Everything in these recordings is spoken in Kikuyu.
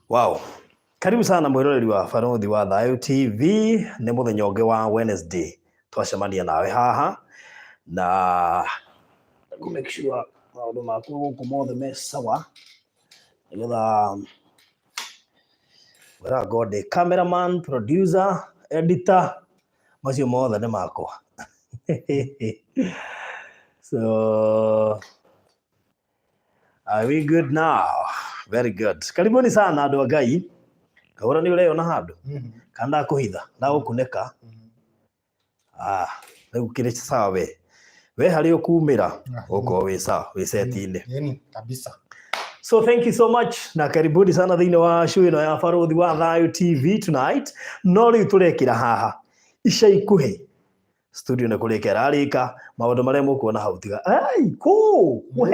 Wow. Karibu sana mwiroreri wa Barothi wa Thayu TV. Nĩ mũthenya ũngĩ wa Wednesday twacemania nawe haha na kũ make sure maũndũ maku gũkũ mothe me sawa nĩgetha wĩra God cameraman, producer, editor, macio mothe nĩ makwa. So are we good now? Very good. Karibuni sana andũ a Ngai. Kahũra nĩ ũreyona handũ kana ndakũhitha ndagũkunĩka. Ah, rĩu kĩrĩ sawa we. We harĩa ũkumĩra ũkorwo wĩ sawa wĩ seti-inĩ. Yeni kabisa. So thank you so much na karibuni sana thĩinĩ wa show ĩno ya Barothi wa Thayu TV tonight. No rĩu tũrekĩra haha ica ikuhĩ studio nĩ kũrĩka ĩrarĩka maũndũ marĩa mũkuona hau tiga ai kũ we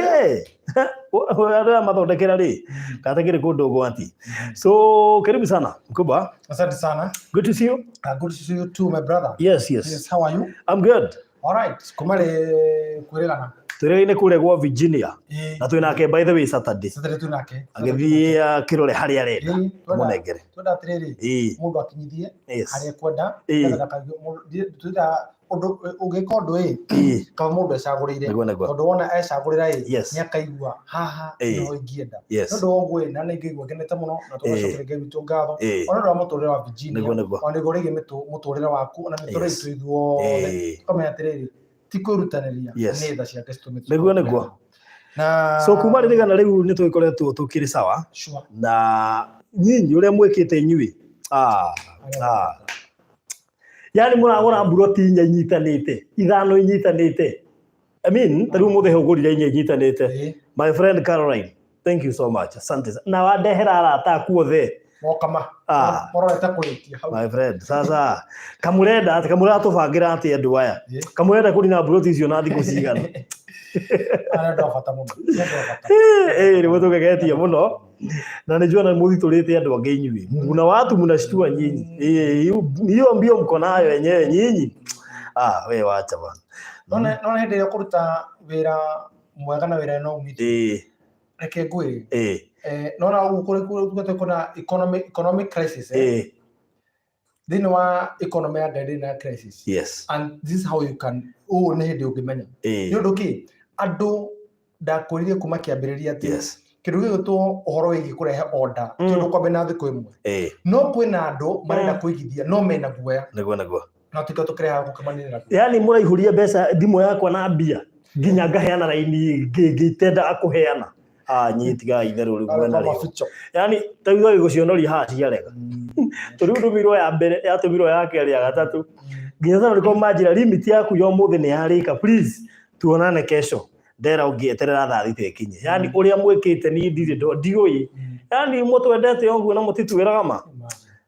arĩa mathondekera rĩ katakĩrĩ kũndũ ũgwati. So karibu sana mkubwa. Asante sana. Good to see you. Good to see you too, my brother. Yes. Yes, how are you? I'm good. All right. Kumare kwĩrĩgana. Tũrĩ-inĩ kũrĩa gwa Virginia Ĩĩ. na twĩ nake by the way Saturday Saturday tu nake. agĩthiĩ akĩrore harĩa arenda Ĩĩ, mũnengere. Twenda atĩrĩrĩ, Ĩĩ. mũndũ akinyithie Yes. harĩa ekwenda. Ĩĩ. Nĩgetha ndakaigue twenda ũndũ ũngĩka ũndũ ĩ Ĩĩ. kaba mũndũ ecagũrĩire. Nĩguo nĩguo. Tondũ wona ecagũrĩra ĩ Yes. nĩ akaigua haha Ĩĩ. nĩho ingĩenda. Yes. Nĩ ũndũ wa ũguo ĩ, na nĩ ngĩigua ngenete mũno na tũgacokeria Ngai witũ ngatho. Ĩĩ. Ona ũndũ wa mũtũrĩre wa Virginia. Nĩguo nĩguo. Ona nĩguo rĩgiĩ mũtũrĩre waku ona mĩtũrĩre Yes. itũ ithuothe. Ĩĩ. Tũkamenya atĩrĩrĩ, ti kwĩrutanĩria Yes. nĩ tha ciake citũmĩte Nĩguo, tũkorwo nĩguo. haha. Na So kuma rĩrĩgana rĩu nĩ tũgĩkoretwo tũkĩrĩ sawa Sure. na nyinyi ũrĩa mwĩkĩte inyuĩ, ah, ah. Yani mũragũra mburoti inya inyitanĩte, ithano inyitanĩte. I mean, ta rĩu mũthĩ ũgũrire inya inyitanĩte. Ĩĩ. My friend Caroline, thank you so much. Asante. Na wandehera arata aku othe. Moka ma. Ah. Mororete kũrĩkia hau. My friend, sasa kamũrenda atĩ kamũratũbangĩra atĩ andũ aya. Ĩĩ. Kamũrenda kũrina mburoti icio na thikũ cigana? Arĩa andũ a bata mũno. Nĩ andũ a bata. Ĩĩ nĩ mũtũgegetie mũno na nĩ juana mũthitũrĩte andũ angĩ inyuĩ. Muna watu mnashtua nyinyi. Ĩĩ, hiyo mbio mko nayo yenyewe nyinyi. Ah, we wacha bana. None none hĩndĩ ĩrĩa ũkũruta wĩra mwega na wĩra wĩna umithio. Ĩĩ, Reke ngwĩre. ĩĩ, Nona ũguo kũrĩ kũrĩ kwĩna economic crisis. Ĩĩ. Thĩinĩ wa economy ya Ngai ndĩrĩ na crisis. Yes. And this is how you can ũũ nĩ hĩndĩ ũngĩmenya. Ĩĩ. Nĩ ũndũ kĩ andũ ndakwĩrire kuma kĩambĩrĩria atĩ Yes. kĩndũ gĩgwĩtwo ũhoro wĩgiĩ kũrehe order ti ũndũ kwambia na thikũ ĩmwe. Ĩĩ. No kwĩna andũ marenda kũigithia no mena guoya Nĩguo nĩguo. no tikĩo tũkĩrehaga gũkĩmaninĩra guoya. Yani mũraihũria mbeca thimũ yakwa na mbia nginya ngaheana raini ĩngĩ itendaga kũheana. Ah, nyinyi tigai itherũ rĩu mwena rĩo. Mabicho. Yani ta rĩu agĩgũcionoria haha ciarega. Tondũ rĩu ndũmĩirwo ya mbere, yatũmirwo ya kerĩ, ya gatatũ. Nginya Safaricom manjĩra limit yaku ya ũmũthĩ nĩ yarĩka, please tuonane kesho. Ndera ũngĩ eterera thaa thita ĩkinye. Yani ũrĩa mwĩkĩte niĩ ndirĩ ndiũĩ. Yani mũtwendete ũguo na mũtitwĩraga ma.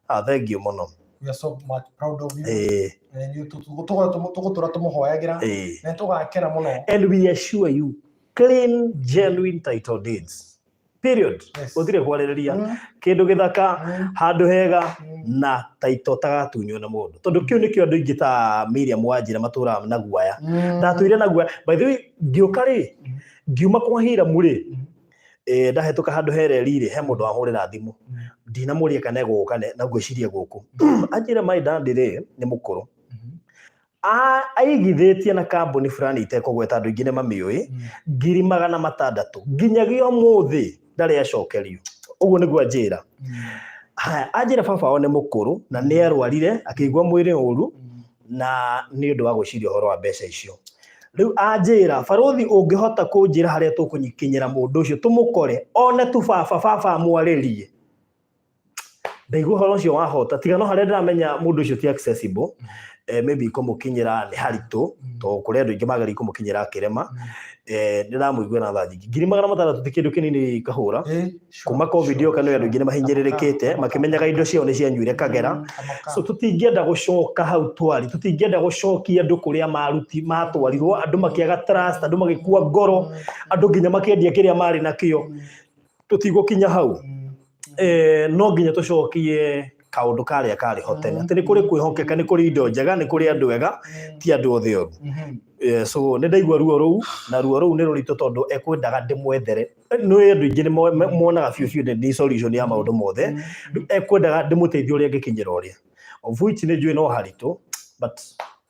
Ah, thank you mũno. We are so much proud of you. Ĩĩ, Na inyuĩ tũgũtũra tũmũhoyagĩra ĩĩ. na nĩtũgakena mũno. And we assure you clean, genuine title deeds. Period. Yes. Gũtirĩ kwarĩrĩria. Kĩndũ gĩthaka, handũ hega na title tagatunywo na mũndũ. Tondũ kĩu nĩkĩo andũ aingĩ ta Miriam Wanjira matũraga na guaya. Ndatũire na guoya. By the way, ngĩũka rĩ, ngiuma kwa Hiramu rĩ, ndahĩtũka handũ he reri rĩ, he mũndũ wahũrĩra thimũ. Ndinamũria kana egũgũka na ngwĩciria gũkũ. Anjĩra my dad rĩ, nĩ mũkũrũ. Aigithĩtie na kambuni fulani itekũgweta andũ aingĩ nĩ mamĩũĩ, 600,000 nginyagia ũmũthĩ ndarĩ acokerio. Ũguo nĩguo anjĩra. Haya, anjĩra baba wao nĩ mũkũrũ na nĩ arwarire akĩigua mwĩrĩ ũru na nĩ ũndũ wa gwĩciria ũhoro wa mbeca icio. Rĩu anjĩra barothi ũngĩhota kũnjĩra harĩa tũkũnyikinyĩra mũndũ ũcio tũmũkore one tu baba baba amwarĩrie. Ndaigua ũhoro ũcio wahota tiga no harĩa ndĩramenya mũndũ ũcio ti accessible, maybe kũmũkinyĩra nĩ haritũ tondũ kũrĩ andũ aingĩ mageria kũmũkinyĩra akĩrema. Ndĩramũiguĩra tha nyingĩ. 600,000 ti kĩndũ kĩnini kahũra. Kuma COVID yoka nĩ andũ aingĩ nĩ mahinyĩrĩrĩkĩte makĩmenyaga indo ciao nĩ cianyuire kagera. So tũtingĩenda gũcoka hau twarĩ, tũtingĩenda gũcokia andũ kũrĩa maruti matwarirwo, andũ makĩaga trust, andũ magĩkua ngoro, andũ nginya makĩendia kĩrĩa marĩ nakĩo. Tũtigũkinya hau. No nginya tũcokie Kaũndũ karĩa karĩ ho tene, atĩ nĩ kũrĩ kwĩhokeka, nĩ kũrĩ indo njega, nĩ kũrĩ andũ ega, ti andũ othe oru. So nĩ ndaigua ruo rũu, na ruo rũu nĩ rũritũ tondũ ekwendaga ndĩmwethere. Nĩ andũ aingĩ nĩ monaga biũ biũ nĩ solution ya maũndũ mothe. Rĩu ekwendaga ndĩmũteithie ũrĩa angĩkinyĩra ũrĩa, of which nĩ njũĩ no haritũ, but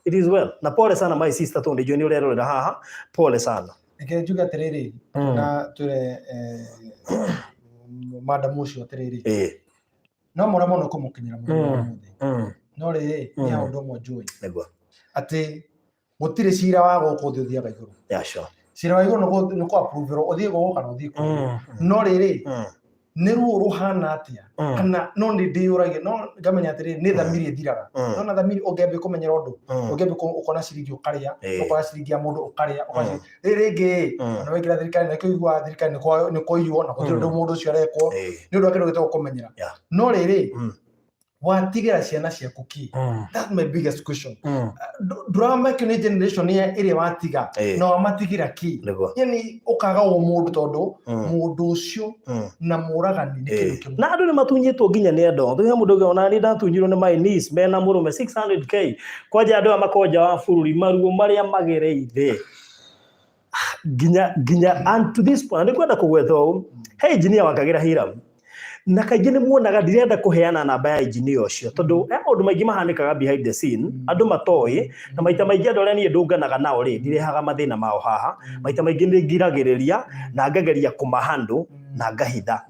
it is well. Na pole sana, my sister, tondũ nĩ njũĩ nĩ ũrerorera haha, pole sana. Reke njuge atĩrĩrĩ, na twĩre madam ũcio atĩrĩrĩ, no mũremwo nĩ kũmũkinyĩra mũthenya wa ũmũthĩ, no rĩrĩ, nĩ ũndũ ũmwe njũĩ, atĩ gũtirĩ cira wa gũkũ thĩ ũthiaga igũrũ. Cira wa igũrũ nĩ kũ approve-rwo ũthiĩ gũkũ kana ũthiĩ kũrĩa. No rĩrĩ, nĩ ruo rũhana atĩa, kana no nĩ ndĩyũragia, no ngamenya atĩrĩrĩ, nĩ thamiri ĩthiraga. No na thamiri ũngĩambia kũmenyera ũndũ, ũngĩambia ũkona ciringi ũkarĩa, ũkona ciringi ya mũndũ ũkarĩa, ũkona rĩrĩ rĩngĩ, ona waingĩra thirikari, na kĩo ũiguaga thirikari nĩ kũiywo na gũtirĩ ũndũ mũndũ ũcio arekwo, nĩ ũndũ wa kĩndũ gĩtagwo kũmenyera. No rĩrĩ, watigĩra ciana ciaku kĩ? That's my biggest question. Ndũramakio nĩ generation ĩrĩa watiga, na wamatigĩra kĩ? Yani ũkaga ũmũndũ, tondũ mũndũ ũcio na mũragani nĩ kĩndũ kĩmwe. Na andũ nĩ matunyĩtwo nginya nĩ andũ. Tũhe mũndũ ũngĩ, ona niĩ ndatunyirwo nĩ my niece mena mũrũme 600K. Kwanja andũ aya makonja wa bũrũri, maruo marĩa magereire nginya and to this point, nĩ kwenda kũgweta ũũ, he engineer wakagĩra Hiram, na kaingĩ nĩ muonaga ndirenda kũheana namba ya engineer ũcio, tondũ he maũndũ maingĩ mahanĩkaga behind the scene andũ matoĩ. Na maita maingĩ andũ arĩa niĩ ndũnganaga nao rĩ, ndirehaga mathĩna mao haha. Maita maingĩ nĩ ngiragĩrĩria na ngageria kũmahandle na ngahitha.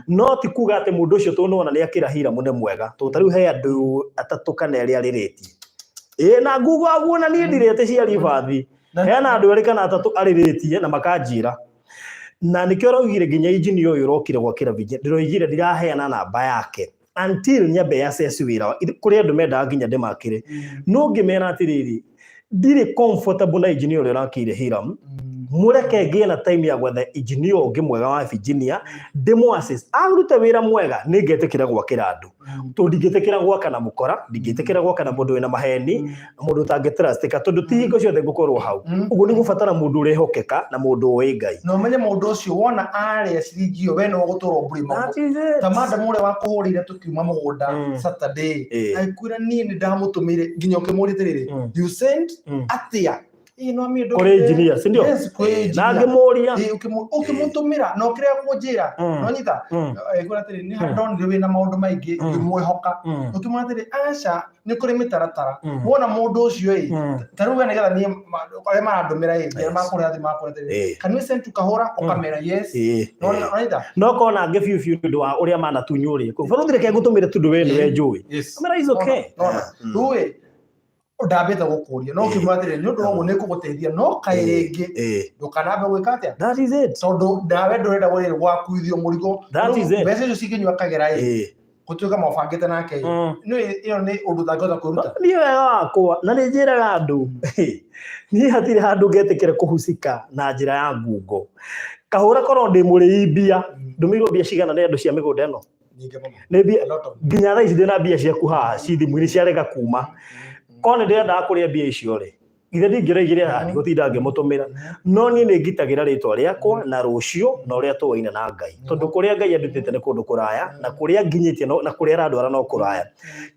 No ti kuga atĩ mũndũ ũcio tondũ nĩwona nĩ akĩra Hiram nĩ mwega, tondũ ta rĩu he andũ atatũ kana erĩ arĩrĩtie, ĩĩ, na nguga ũguo, na niĩ ndirĩte cia ribathi. Hena andũ erĩ kana atatũ arĩrĩtie na makanjĩra, na nĩkĩo ũraugire nginya engineer ũyũ ũrokire gwakĩra Virginia, ndĩroigire ndiraheana namba yake until nyambe assess wĩra kũrĩ andũ mendaga nginya ndĩmakĩre, no ngĩmera atĩrĩrĩ, ndirĩ comfortable na engineer ũrĩa ũrakĩire Hiram. Mũreke ngĩe na time ya gwetha engineer ũngĩ mwega wa Virginia, ndĩmũ assess, arute wĩra mwega, nĩ ngetĩkĩra gwakĩra andũ, tondũ ndingĩtĩkĩra gwaka na mũkora, ndingĩtĩkĩra gwaka na mũndũ wĩna maheni, na mũndũ ũtangĩtrustĩka, tondũ ti hingo ciothe ngũkorwo hau. Ũguo nĩ gũbatara mũndũ ũrehokeka na mũndũ ũĩ Ngai. Na ũmenye mũndũ ũcio wona arĩa ciringi ĩyo, we nĩwe ũgũtũra ũmburĩ. That is it. Ta madam ũrĩa wakũhũrĩire tũkiuma mũgũnda Saturday, agĩkwĩra niĩ nĩ ndamũtũmĩire, nginya ũkĩmũria atĩrĩrĩ, you send atĩa? Ĩĩ, no niĩ. Kũrĩ engineer, si ndio? Yes, kwĩ Na engineer. ngĩmũria. Ĩĩ, ũkĩmũtũmĩra na ũkĩrega kũnjĩra. No nyita, ĩkwĩra atĩrĩ, nĩ ndonire wĩna maũndũ maingĩ, ngĩmwĩhoka. Ũkĩmwĩra atĩrĩ, aca, nĩ kũrĩ mĩtaratara. Wona mũndũ ũcio ĩ, ta rĩu we nĩgetha niĩ arĩa marandũmĩra ĩ, nginya makũrĩha thimũ makũrĩha atĩrĩ, can we send to Kahũra? Ũkamera yes. Nona? No kona angĩ biũ biũ nĩ ũndũ wa ũrĩa manatunywo rĩ, baruthi reke ngũtũmĩre tondũ we nĩwe njũĩ. Kamera is okay. Nona rĩu ĩ, ndambĩte gũkũria no ũkiuga atĩrĩ, nĩ ũndũ wa ũguo nĩ ngũgũteithia, no kaĩ rĩngĩ ndũkanambe gwĩka atĩa? That is it. Tondũ nawe ndũrenda gwĩrĩ gwakuithio mũrigo. That is it. Mbeca icio cingĩnyua kagera ĩ, gũtuĩka mabangĩte nake ĩ, nĩ ĩyo nĩ ũndũ ũtangĩhota kwĩruta. Niĩ wega wakwa, na nĩ njĩraga andũ, niĩ hatirĩ handũ ngetĩkĩra kũhucika na njĩra ya ngungo. Kahũra korwo ndĩ mũrĩi mbia, ndũmĩirwo mbia cigana nĩ andũ cia mĩgũnda ĩno? Nyingĩ mũno. Nĩ mbia A lot of. Nginya thaa ici ndĩna mbia ciaku haha ci thimũ-inĩ ciarega kuma. Korwo nĩ ndĩrendaga kũrĩa mbia icio rĩ, ithe ndingĩraigire haha ndigũtinda ngĩmũtũmĩra. No niĩ nĩ ngitagĩra rĩtwa rĩakwa na rũciũ na ũrĩa tũwaine na Ngai, tondũ kũrĩa Ngai andutĩte nĩ kũndũ kũraya, na kũrĩa nginyĩtie na kũrĩa arandwara no kũraya.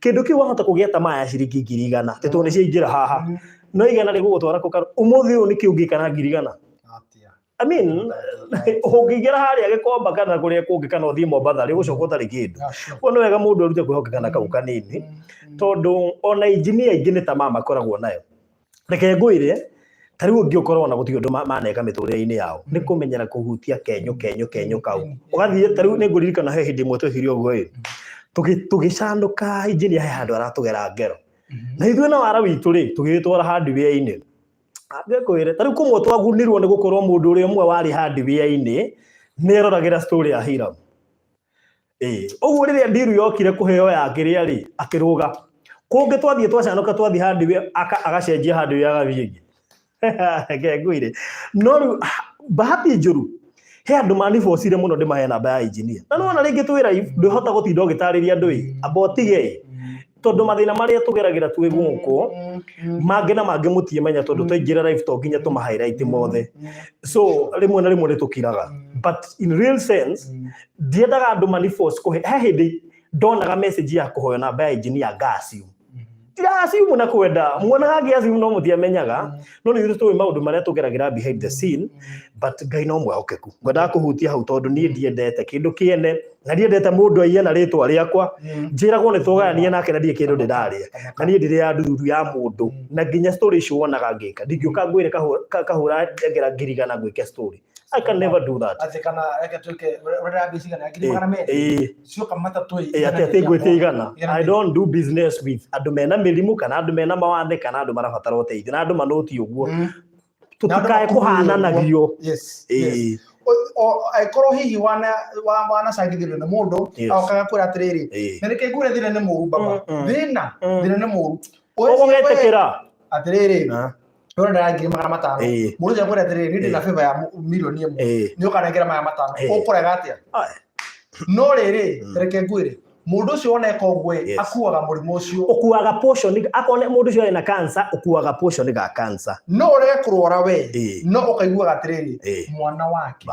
Kĩndũ kĩu wahota kũgĩa tamaa ya ciringi 100,000, atĩ tondũ nĩ ciaingĩra haha, no 100 rĩgũgũtwara kũ? Kana ũmũthĩ ũyũ nĩkĩ ũngĩka na 100,000? Atĩa? I mean, ũngĩingĩra harĩa Gĩkomba kana kũrĩa kũngĩ kana ũthiĩ Mombatha rĩ, ũgũcoka ũtarĩ kĩndũ. Koguo nĩ wega mũndũ erute kwĩhokeka na kau kanini, tondũ ona engineer aingĩ nĩ tamaa makoragwo nayo. Reke ngwĩre, ta rĩu ũngĩ ũkorwo ona gũtirĩ ũndũ maneka mĩtũrĩre-inĩ yao, nĩ kũmenyera kũhutia kenyũ kenyũ kenyũ kau. Ũgathiĩ, ta rĩu nĩ ngũririkana he hĩndĩ ĩmwe twekire ũguo ĩ, tũgĩcanũka engineer he handũ aratũgera ngero. Na ithuĩ na wara witũ rĩ, tũgĩgĩtwara hardware-inĩ. Ngĩkwĩre, ta rĩu kũmwe twagunirwo nĩ gũkorwo mũndũ ũrĩa ũmwe warĩ hardware-inĩ nĩ eroragĩra story ya Hiram. Ĩĩ, ũguo rĩrĩa ndiru yokire kũheo ya kĩrĩa rĩ, akĩrũga. Kũngĩ twathiĩ twacanũka twathiĩ hardware, agacenjia hardware agathiĩ ĩngĩ. Reke ngwĩre. No rĩu bahati njũru, he andũ manibocire mũno ndĩmahe namba ya engineer. Na nĩwona rĩngĩ twĩ live, ndũhota gũtinda ũgĩtarĩria andũ ĩ, amba ũtige ĩ. Tondũ mathĩna marĩa tũgeragĩra twĩ gũkũ, mangĩ na mangĩ mũtiĩmenya, tondũ twaingĩra live to nginya tũma highlight mothe. So rĩmwe na rĩmwe nĩ tũkiraga. But in real sense, ndiendaga andũ maniforce kũhe. He hĩndĩ Ndonaga message ya kũhoya namba ya engineer ngaciu. Ndiraciu na kwenda muonaga ngĩaciu no mũtiamenyaga, no nĩ ithuĩ tũĩ maũndũ marĩa tũgeragĩra behind the scene, but Ngai no mwĩhokeku. Ngwendaga kũhutia hau tondũ niĩ ndiendete kĩndũ kĩene na ndiendete mũndũ aiye na rĩtwa rĩakwa. Njĩragwo nĩ tũgayanie nake na ndirĩ kĩndũ ndĩrarĩa, na niĩ ndirĩ ndururu ya mũndũ, na nginya story icio wonaga ngĩka, ndingĩũka ngwĩre kahũra ngera 100,000 ngwĩke story. I can never do that. Atĩ kana reke tuĩke ũrĩa mbia cigana, 200,000 cioka matatũ ĩ, Ĩ, atĩ ngwĩtie 100. I don't do business with andũ mena mĩrimũ kana andũ mena mawathe kana andũ marabatara ũteithio na andũ manũti ũguo. Tũtikae kũhananagio. Angĩkorwo hihi wanacangithĩrio nĩ mũndũ agoka agakwĩra atĩrĩrĩ, na reke ngwĩre thĩna nĩ mũru baba, thĩna thĩna nĩ mũru. Ũgũgetĩkĩra. Atĩrĩrĩ, ũrenda 500,000, mũndũ ũcio akwĩra atĩrĩrĩ, niĩ ndĩna favor ya 1,000,000, nĩ ũkanengera maya 500, ũkũrega atĩa? No rĩrĩ, reke ngwĩre, mũndũ ũcio woneka ũguo ĩ, akuaga mũrimũ ũcio. Ũkuaga portion, akorwo mũndũ ũcio arĩ na cancer, ũkuaga portion ga cancer. No ũrege kũrwara we, no ũkaiguaga atĩrĩrĩ, mwana wake,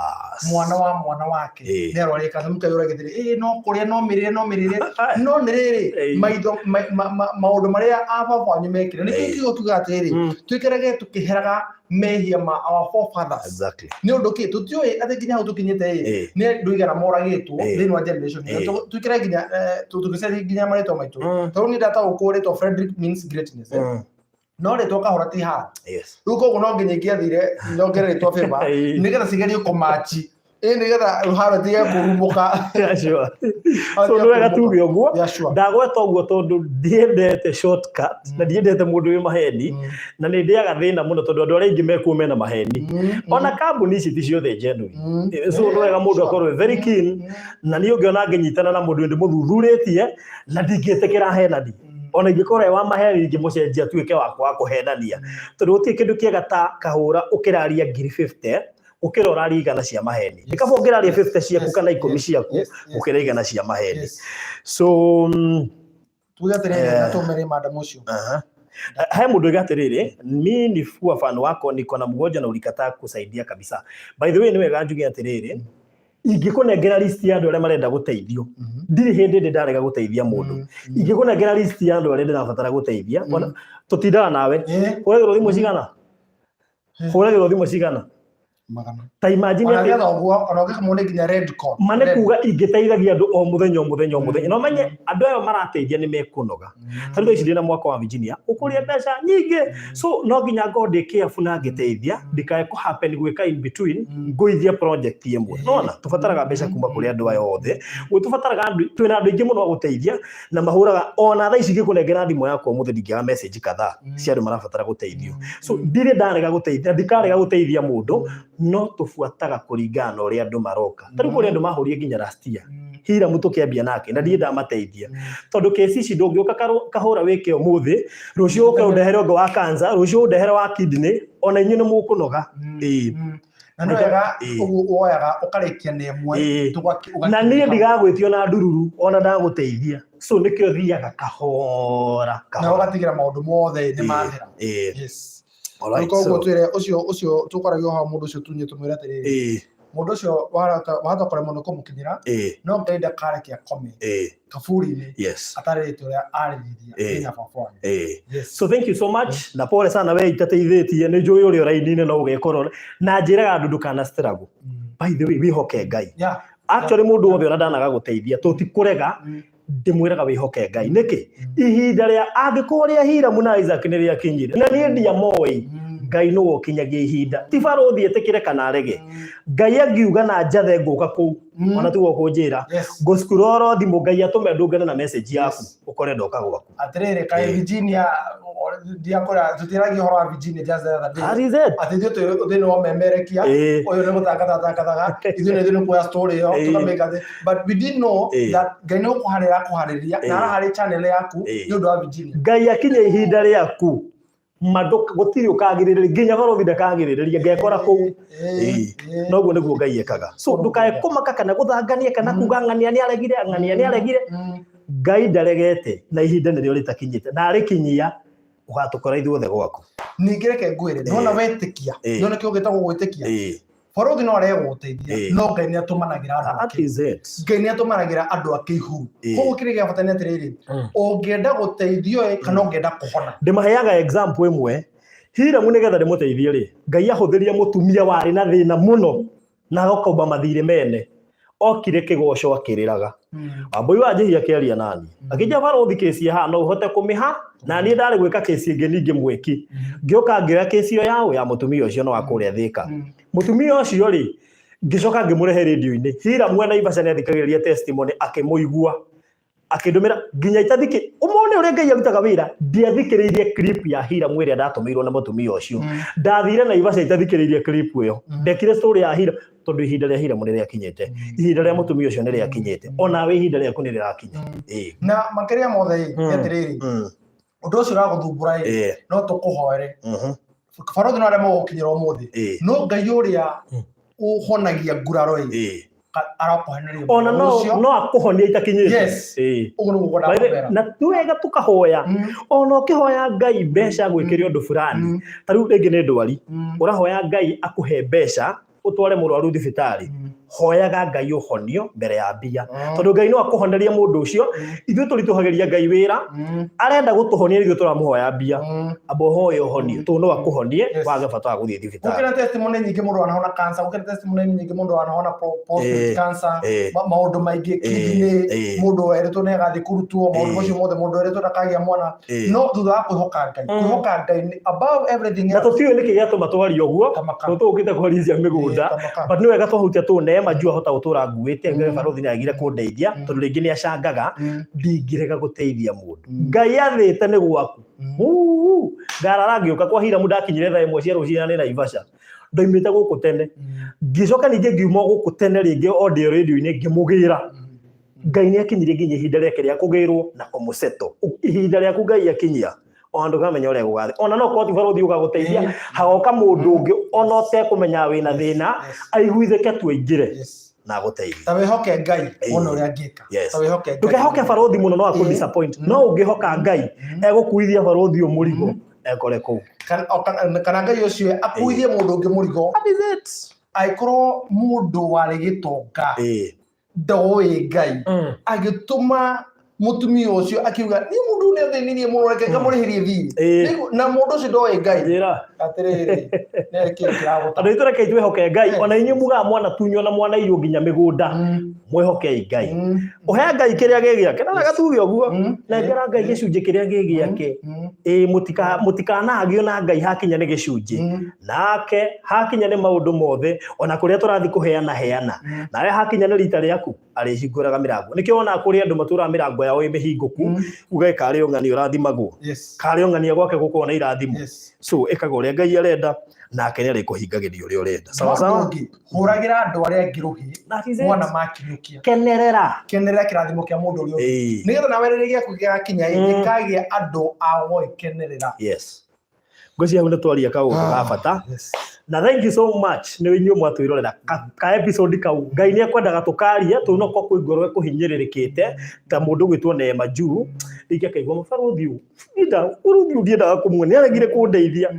mwana wa mwana wake nĩ arwarire cancer, mũkaigua atĩrĩrĩ, ĩ no kũrĩa, no mĩrĩre, no mĩrĩre, no nĩ rĩrĩ, maitho, maũndũ marĩa a baba wanyu mekire, nĩkĩo kiugo kiugaga atĩrĩrĩ, tũikarage tũkĩheraga mehia ma our forefathers. Nĩ ũndũ kĩ tũtiũĩ atĩ nginya hau tũkinyĩte ĩ, nĩ andũ igana moragĩtwo thĩinĩ wa generation ĩyo. Tũikare nginya tũgĩcaria nginya marĩtwa maitũ, tondũ niĩ ndataũkwo rĩtwa Frederick means greatness, eh. No rĩtwa Kahũra ti haha. Rĩu koguo no nginya ingĩathire nyongere rĩtwa favor nĩgetha cigerie kũmachi ĩ, nĩgetha rũharo tige kũrumũka. Yeah, sure. So nĩ wega tuge ũguo. Ndagweta ũguo tondũ ndiendete shortcut na ndiendete mũndũ wĩ maheni, na nĩ ndĩaga thĩna mũno tondũ andũ arĩa aingĩ mekuo mena maheni. Ona kambuni ici ti ciothe genuine. So nĩ wega mũndũ akorwo very keen, na niĩ ũngĩona ngĩnyitana na mũndũ ndĩmũthuthurĩtie na ndingĩtĩkĩra henani. Ona ingĩkorwo e wa maheni, ingĩmũcenjia atuĩke wakwa wa kũhenania, tondũ gũtirĩ kĩndũ kĩega ta kahũra ũkĩraria 50,000 gũkĩra ũraria 100 cia maheni. Nĩ kaba ũngĩraria 50 ciaku kana 10 ciaku gũkĩra 100 cia maheni. So Tuge atĩrĩrĩ, na tũmere madam ũcio. Aha. He mũndũ oiga atĩrĩrĩ, mi ni fua fan wako, niko na mgonjwa na ulikataa kusaidia kabisa. By the way, nĩ wega njuge atĩrĩrĩ, ingĩkũnengera list ya andũ arĩa marenda gũteithio, ndirĩ hĩndĩ ndĩ ndarega gũteithia mũndũ. Ingĩkũnengera list ya andũ arĩa ndĩrabatara gũteithia, ona tũtindaga nawe. Hũragĩrwo thimũ cigana? Hũragĩrwo thimũ cigana? 100. Ta imagine Ona atĩ getha ũguo, ona ũngĩkamũ nĩ nginya red code. Ma nĩ kuga ingĩteithagia andũ o mũthenya, o mũthenya, o mũthenya, no menye andũ aya marateithia nĩ mekũnoga. Ta rĩu thaa ici ndĩna mwaka wa Virginia ũkũrĩa mbeca nyingĩ, so no nginya ngorwo ndĩ careful na ngĩteithia ndikae kũ happen gwĩka in between ngũithie project ĩmwe. Nona tũbataraga mbeca kuma kũrĩ andũ aya othe. Tũbataraga andũ, twĩna andũ aingĩ mũno a gũteithia na mahũraga. Ona thaa ici ingĩkũnengera thimũ yakwa ũmũthĩ, ndingĩaga message kadhaa cia andũ marabatara gũteithio. So ndirĩ ndarega gũteithia, ndikarega gũteithia mũndũ, no tũbuataga kũringana na ũrĩa andũ maroka. Ta rĩu kũrĩ andũ mahũrire nginya last year Hiramu tũkĩambia nake na ndirĩ ndamateithia, tondũ kesi ici ndũngĩũka kahũra wĩke ũmũthĩ, rũciũ ũke ũndehere ũngĩ wa cancer, rũciũ ũndehere wa kidney, ona inyuĩ nĩ mũkũnoga. Ĩĩ. Na nĩ wega ũguo woyaga ũkarĩkia na ĩmwe. Na niĩ ndigagwĩtio na ndururu ona ndagũteithia, so nĩkĩo thiaga kahora na kahora. Ũgatigĩra maũndũ mothe nĩ mathira. Yes. Alright, koguo so twĩre ũcio tũkwaragia ũhoro wa mũndũ ũcio, tunye tũmwĩre atĩrĩrĩ, mũndũ ũcio wahota kũremwo nĩ kũmũkinyĩra, no Ngai ndakareke akome kaburi-inĩ atarĩrĩte ũrĩa arĩrĩria nginya baba wanyu. Yes. So thank you so much na pole sana we itateithĩtie, nĩ njũĩ ũrĩa ũrainine no ũgekorwo na njĩraga andũ ndũkana struggle. By the way, wĩhoke Ngai. Actually, mũndũ wothe ona ndanaga gũteithia, tũtikũrega, ndĩmwĩraga wĩhoke Ngai. Nĩkĩ? Ihinda rĩa angĩkorwo rĩa Hiramu na Isaac nĩ rĩakinyire na niĩ ndiamoĩ, Ngai nĩwe ũkinyagia ihinda, ti barũthi ĩtĩkĩre kana arege. Ngai angiuga na njathe ngũka kũu, ona tiwe ũkũnjĩra. Ngũscroll thimũ, Ngai atũme ndũngane na message yaku, ũkore ndoka gwaku. Atĩrĩrĩ, kaĩ Virginia ndiakora tũtiragia ũhoro wa Virginia just the other day. That is it. Atĩ ithuĩ twĩ thĩinĩ wa ũmemerekia, ũyũ nĩ gũtangatha atangathaga, ithuĩ nĩ ithuĩ nĩ kuoya story ĩyo tũkamĩka thĩ, but we didn't know that Ngai nĩ gũkũharĩra akũharĩria na araharĩ channel yaku nĩ ũndũ wa Virginia. Ngai akinya ihinda rĩaku mandũ gũtirĩ ũkagirĩrĩria, nginya barũthi ndakagirĩrĩria, ngekora kũu. Noguo nĩguo Ngai ekaga. So ndũkae kũmaka kana gũthangania kana kuga ng'ania nĩ aregire, ng'ania nĩ aregire. Ngai ndaregete, na ihinda nĩrĩo rĩtakinyĩte, na arĩkinyia ũgatũkora ithuothe gwaku. Ningĩ reke ngwĩre, nona wetĩkia, nona kĩo gĩtagwo gwĩtĩkia. Borithi no arege gũgũteithia, no Ngai nĩ atũmanagĩra andũ That ake. is it. Ngai nĩ atũmanagĩra andũ ake ihuru. Koguo kĩrĩa gĩa bata nĩ atĩrĩrĩ, ũngĩenda gũteithio ĩ, kana ũngĩenda kũhona. Ndĩmaheaga example ĩmwe. Hiramu nĩgetha ndĩmũteithie rĩ, Ngai ahũthĩrire mũtumia warĩ na thĩna mũno na agakomba mathirĩ mene. Okire kĩgoco akĩrĩraga. Wambũi wa Njĩhi akĩaria nani. Akĩnjĩra barũthi kĩci ĩhaha no ũhote kũmĩha na niĩ ndarĩ gwĩka kĩci ĩngĩ ningĩ mwĩki. Ngĩũka ngĩoya kĩci ĩyo yaũ ya mũtumia ũcio no wa kũrĩa Thĩka. Mũtumia ũcio rĩ, ngĩcoka ngĩmũrehe rĩndiũ-inĩ. Hiramu e Naivasha nĩ athikagĩrĩria testimony akĩmũigua. Akĩndũmĩra nginya itathikĩ ũmone ũrĩa Ngai arutaga wĩra ndiathikĩrĩirie clip ya Hiramu ĩrĩa ndatũmĩirwo nĩ mũtumia ũcio. Ndathire Naivasha itathikĩrĩirie clip ĩyo. Ndekire story ya Hiramu tondũ ihinda rĩa Hiramu nĩ rĩakinyĩte. Ihinda rĩa mũtumia ũcio nĩ rĩakinyĩte. Onawe ihinda rĩaku nĩ rĩrakinya. Na makĩria mothe ĩ, nĩ atĩrĩrĩ, ũndũ ũcio ũragũthumbũra ĩ, no tũkũhoere. Barũthi no aremwo gũkinyĩra ũmũthĩ. No Ngai ũrĩa ũhonagia nguraro ĩ, arakũheneria Ona no ũcio. no akũhonia itakinyĩte. Yes. Ũguo nĩguo ngwendaga By the way, kũmera. na ti wega tũkahoya. Ona ũkĩhoya Ngai mbeca gwĩkĩre ũndũ fulani. Ta rĩu rĩngĩ nĩ ndwari. Ũrahoya Ngai akũhe mbeca ũtware mũrwaru thibitarĩ. Hoyaga Ngai ũhonio mbere ya mbia. Tondũ Ngai no akũhonerie mũndũ ũcio. Ithuĩ tũritũhagĩria Ngai wĩra. Arenda gũtũhonia ithuĩ tũramũhoya mbia. Amba ũhoe ũhonio. Tondũ no akũhonie wage bata wa gũthiĩ thibitarĩ. Gũkĩra testimony nyingĩ mũndũ wanahona cancer, gũkĩra testimony nyingĩ mũndũ wanahona prostate cancer, maũndũ maingĩ, kidney, mũndũ werĩtwo nĩ agathiĩ kũrutwo, maũndũ macio mothe, mũndũ werĩtwo ndakagĩa mwana. No thutha wa kwĩhoka Ngai, kwĩhoka Ngai nĩ above everything Na else. tũtiũĩ nĩkĩ gĩatũma twarie ũguo, Tamaka. tondũ tũgũkĩte kwaria cia mĩgũnda. Tamaka. But nĩ wega twahutia tũ Neema juu ahota gũtũra nguĩte, Ngai barũthi nĩ agire kũndeithia, tondũ rĩngĩ nĩ acangaga, ndingĩrega gũteithia mũndũ. Ngai athĩte nĩ gwaku. Uu, ndarara ngĩũka kwa Hiramu ndakinyire thaa 1 cia rũcinĩ na nĩ Naivasha. Ndoimĩte gũkũ tene. Ngĩcoka ningĩ ngiuma gũkũ tene rĩngĩ o ndĩ rĩndiũ-inĩ ngĩmũgĩra. Ngai nĩ akinyirie nginya ihinda rĩake rĩa kũgĩrwo na kũmũsettle. Ihinda rĩaku Ngai akinyia, ona ndũkamenya ũrĩa gũgathiĩ. Ona no korwo ti barũthi ũgagũteithia, hagoka mũndũ ũngĩ ona ũtekũmenya wĩna thĩna, aiguithĩke tu aingĩre na agũteithie. Ta wĩhoke Ngai wone ũrĩa angĩka. Ta wĩhoke Ngai. Ndũkehoke barũthi mũno no akũ disappoint. No ũngĩhoka Ngai, egũkuithia barũthi ũyũ mũrigo, ekore kũu. Kana Ngai ũcio akuithie mũndũ ũngĩ mũrigo. That is it. Angĩkorwo mũndũ warĩ gĩtonga ndoĩ Ngai, agĩtũma mũtumia ũcio akiuga niĩ mũndũ ũyũ nĩ athĩnirie mũno, reke ngamũrĩhĩrie thiirĩ. Na mũndũ ũcio ndoĩ Ngai. Njĩra. Atĩrĩrĩ, nĩ kĩĩ kĩragũta? Andũ aitũ rekei twĩhoke Ngai. Ona inyuĩ mugaga mwanatunywo na mwanaiywo nginya mĩgũnda. Mwĩhokei Ngai. Ũhe Ngai kĩrĩa gĩ gĩake. Na reke tuge ũguo. Nengera Ngai gĩcunjĩ kĩrĩa gĩ gĩake. Mũtikanagio na Ngai hakinya nĩ gĩcunjĩ. Nake hakinya nĩ maũndũ mothe, ona kũrĩa tũrathiĩ kũheana heana. Nawe hakinya nĩ rita rĩaku, arĩhingũraga mĩrango. Nĩkĩo wonaga kũrĩ andũ matũraga mĩrango yao ĩ mĩhingũku, uge karĩ o ng'ania ũrathimagwo. Karĩ o ng'ania gwake gũkoragwo na irathimo. So ĩkaga ũrĩa Ngai arenda, nake nĩ arĩkũhingagĩria ũrĩa ũrenda. Sawa sawa? Ũndũ ũngĩ, hũragĩra andũ arĩa angĩ rũhĩ, That is it. mwana makinyũkia. Kenerera. Kenerera kĩrathimo kĩa mũndũ ũrĩa ũngĩ. Nĩgetha nawe rĩrĩa gĩaku gĩgakinya ĩ, gĩkagĩa andũ a gũgĩkenerera. Yes. Ngwĩciria hau nĩ twaria kaũndũ ga bata. Na thank you so much nĩ inyuĩ mwatwĩrorera ka episode kau. Ngai nĩ ekwendaga tũkarie tondũ no korwo kwĩ ngoro ĩkũhinyĩrĩrĩkĩte ta mũndũ ũgwĩtwo Neema Juu, rĩngĩ akaigua mabarũthi ũyũ, barũthi ũyũ ndiendaga kũmuona, nĩ aregire kũndeithia.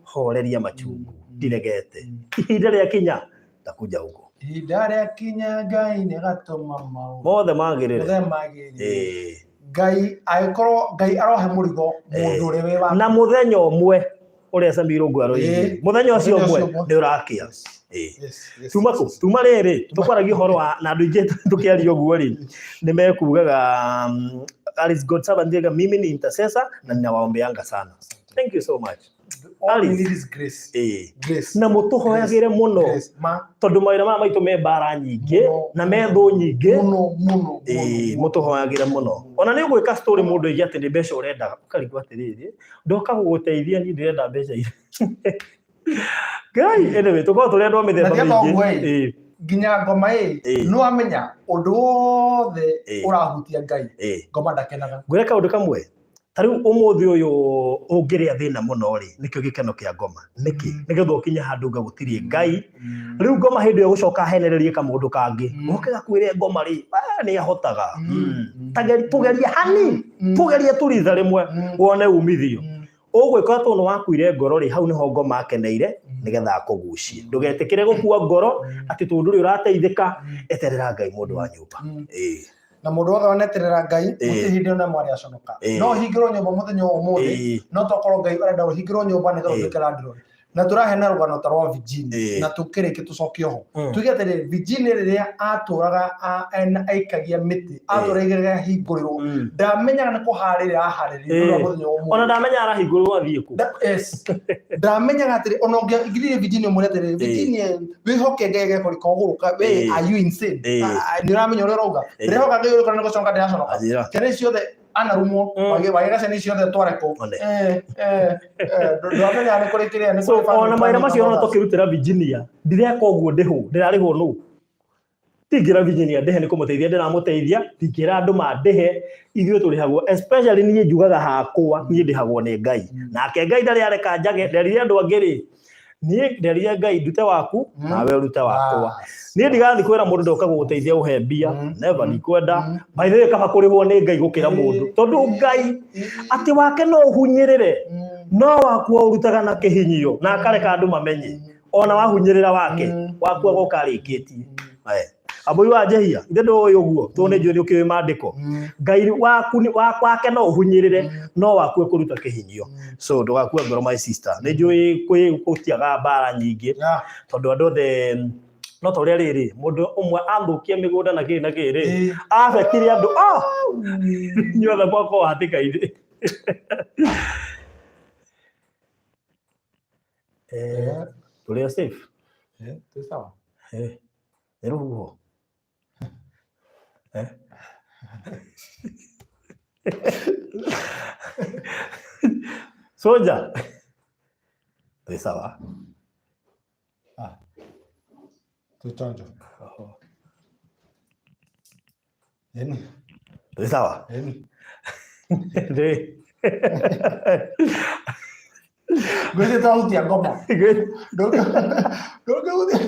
Horeria machungu, ndiregete. Ihinda rĩakinya ndakuja huko. Ihinda rĩakinya Ngai nĩ agatũma maũndũ mothe magĩrĩre. Mothe magĩrĩre. Ngai angĩkorwo Ngai arohe mũrigo mũndũ ũrĩa wĩ wa Na mũthenya ũmwe ũrĩa Sammy Irũngũ aroigire, mũthenya ũcio Mũthenya ũmwe ũcio ũmwe. nĩ ũrakĩa. Tuma kũ? Tuma rĩrĩ, tũkwaragia ũhoro wa, na andũ aingĩ tũkĩaria ũguo rĩ, nĩ mekugaga, Alice God Servant ndiga, mimi ni intercessor na ninawaombeanga sana. Thank you so much. All we Alice. need is grace. Grace. Na mũtũhoyagĩre mũno. Grace. Ma. Tondũ mawĩra maya maitũ me mbara nyingĩ, Mũno. na me thũ nyingĩ. Mũno, mũno, mũno, mũno. Mũtũhoyagĩre mũno. Ona nĩ ũgwĩka story mũndũ oige atĩ nĩ mbeca ũrendaga, ũkarigwo atĩrĩrĩ, ndoka gũgũteithia niĩ ndĩrenda mbeca iria. Ngai, anyway, tũkoragwo tũrĩ andũ a mĩthemba Na tiga mĩingĩ. ũguo ĩ. Nginya ngoma ĩ, nĩ wamenya ũndũ wothe ũrahutia Ngai, ngoma ndakenaga. Ngwĩre kaũndũ kamwe, ta rĩu ũmũthĩ ũyũ ũngĩrĩa thĩna mũno rĩ, nĩkĩo gĩkeno kĩa ngoma. Nĩkĩ? Nĩgetha ũkinye handũ uga gũtirĩ Ngai. Rĩu ngoma hĩndĩ ĩyo gũcoka ahenererie kamũndũ kangĩ. Ũke gakwĩre ngoma rĩ, nĩ ahotaga. Tũgerie hani, tũgerie tu ritha rĩmwe, wone umithio. Ũgwĩkora tondũ nĩ wakuire ngoro rĩ, hau nĩho ngoma akeneire nĩgetha akũgucie. Ndũgetĩkĩre gũkua ngoro atĩ tondũ ndũrĩ ũrateithĩka, eterera Ngai mũndũ wa nyũmba. Ĩĩ. Na mũndũ wothe waneterera Ngai, gũtirĩ hĩndĩ ona ĩmwe arĩ aconoka. No ũhingĩrwo nyũmba mũthenya wa ũmũthĩ, no tokorwo Ngai arenda ũhingĩrwo nyũmba nĩgetha ũtuĩke landlord. Na tũraheana rũgano ta rwa Virginia, na tũkĩrĩkie tũcoke oho. Tuge atĩrĩrĩ, Virginia rĩrĩa atũraga aikagia mĩtĩ, atũraga ahingũrĩrwo, ndamenyaga nĩ kũharĩrĩria aharĩrĩria nĩ ũndũ wa mũthenya wa ũmũthĩ. Ona ndamenyaga arahingũrĩrwo athiĩ kũ. Yes. Ndamenyaga atĩrĩ, ona ũngĩingĩrire Virginia ũmwĩre atĩrĩrĩ, Virginia, wĩhoke Ngai agekũreka ũgũrũka, we are you insane? Nĩ ũramenya ũrĩa ũrauga? Ndĩrehoka Ngai ũrĩkũ na nĩ gũconoka ndĩraconoka. Anjĩra. Ciana ici ciothe anarumwo, wagĩra ciana ici ciothe tware kũ? One. Ndwamenyaga nĩ kũrĩ kĩrĩa, nĩ So kũrĩ family ona mawĩra planning macio ona na others. tũkĩrutĩra Virginia, ndireka ũguo ndĩhwo, ndĩrarĩhwo nũ? Ndingĩra Virginia ndĩhe nĩ kũmũteithia ndĩramũteithia, ndingĩra andũ mandĩhe, ithuĩ tũrĩhagwo, especially niĩ njugaga hakwa, niĩ ndĩhagwo nĩ Ngai. Nake Ngai ndarĩ areka njage, nderire andũ angĩ rĩ, niĩ nderire Ngai ndute waku, nawe ũrute wakwa. Niĩ ndigathiĩ kwĩra mũndũ ndoka gũgũteithia ũhe mbia, never, ndikwenda. By the way, kaba kũrĩhwo nĩ Ngai gũkĩra mũndũ, tondũ Ngai atĩ wake no ũhunyĩrĩre, no waku ũrutaga na kĩhinyio na akareka andũ mamenye. Ona wahunyĩrĩra wake, waku agoka arĩkĩtie. Ambũi wa njehia, ithe ndũĩ ũguo, tondũ nĩ njũĩ nĩ ũkĩũĩ maandĩko. Ngai waku nĩ- wake no ũhunyĩrĩre, no waku ekũruta kĩhinyio. So ndũgakue ngoro my sister. Nĩ njũĩ kwĩ gũtiaga mbara nyingĩ, tondũ andũ othe no ta ũrĩa rĩrĩ, mũndũ ũmwe athũkia mĩgũnda na kĩ na kĩ rĩ, abetire andũ, inyuothe mwakorwo hatĩka-inĩ. Tũrĩ o safe? Twĩ sawa. Nĩ rũhuho? Soja? Twĩ sawa? Twĩ chonjo. Ĩni. Twĩ sawa? Ĩni. Ndĩ. Ngwĩciria twahutia ngoma. Ndũngĩhutia.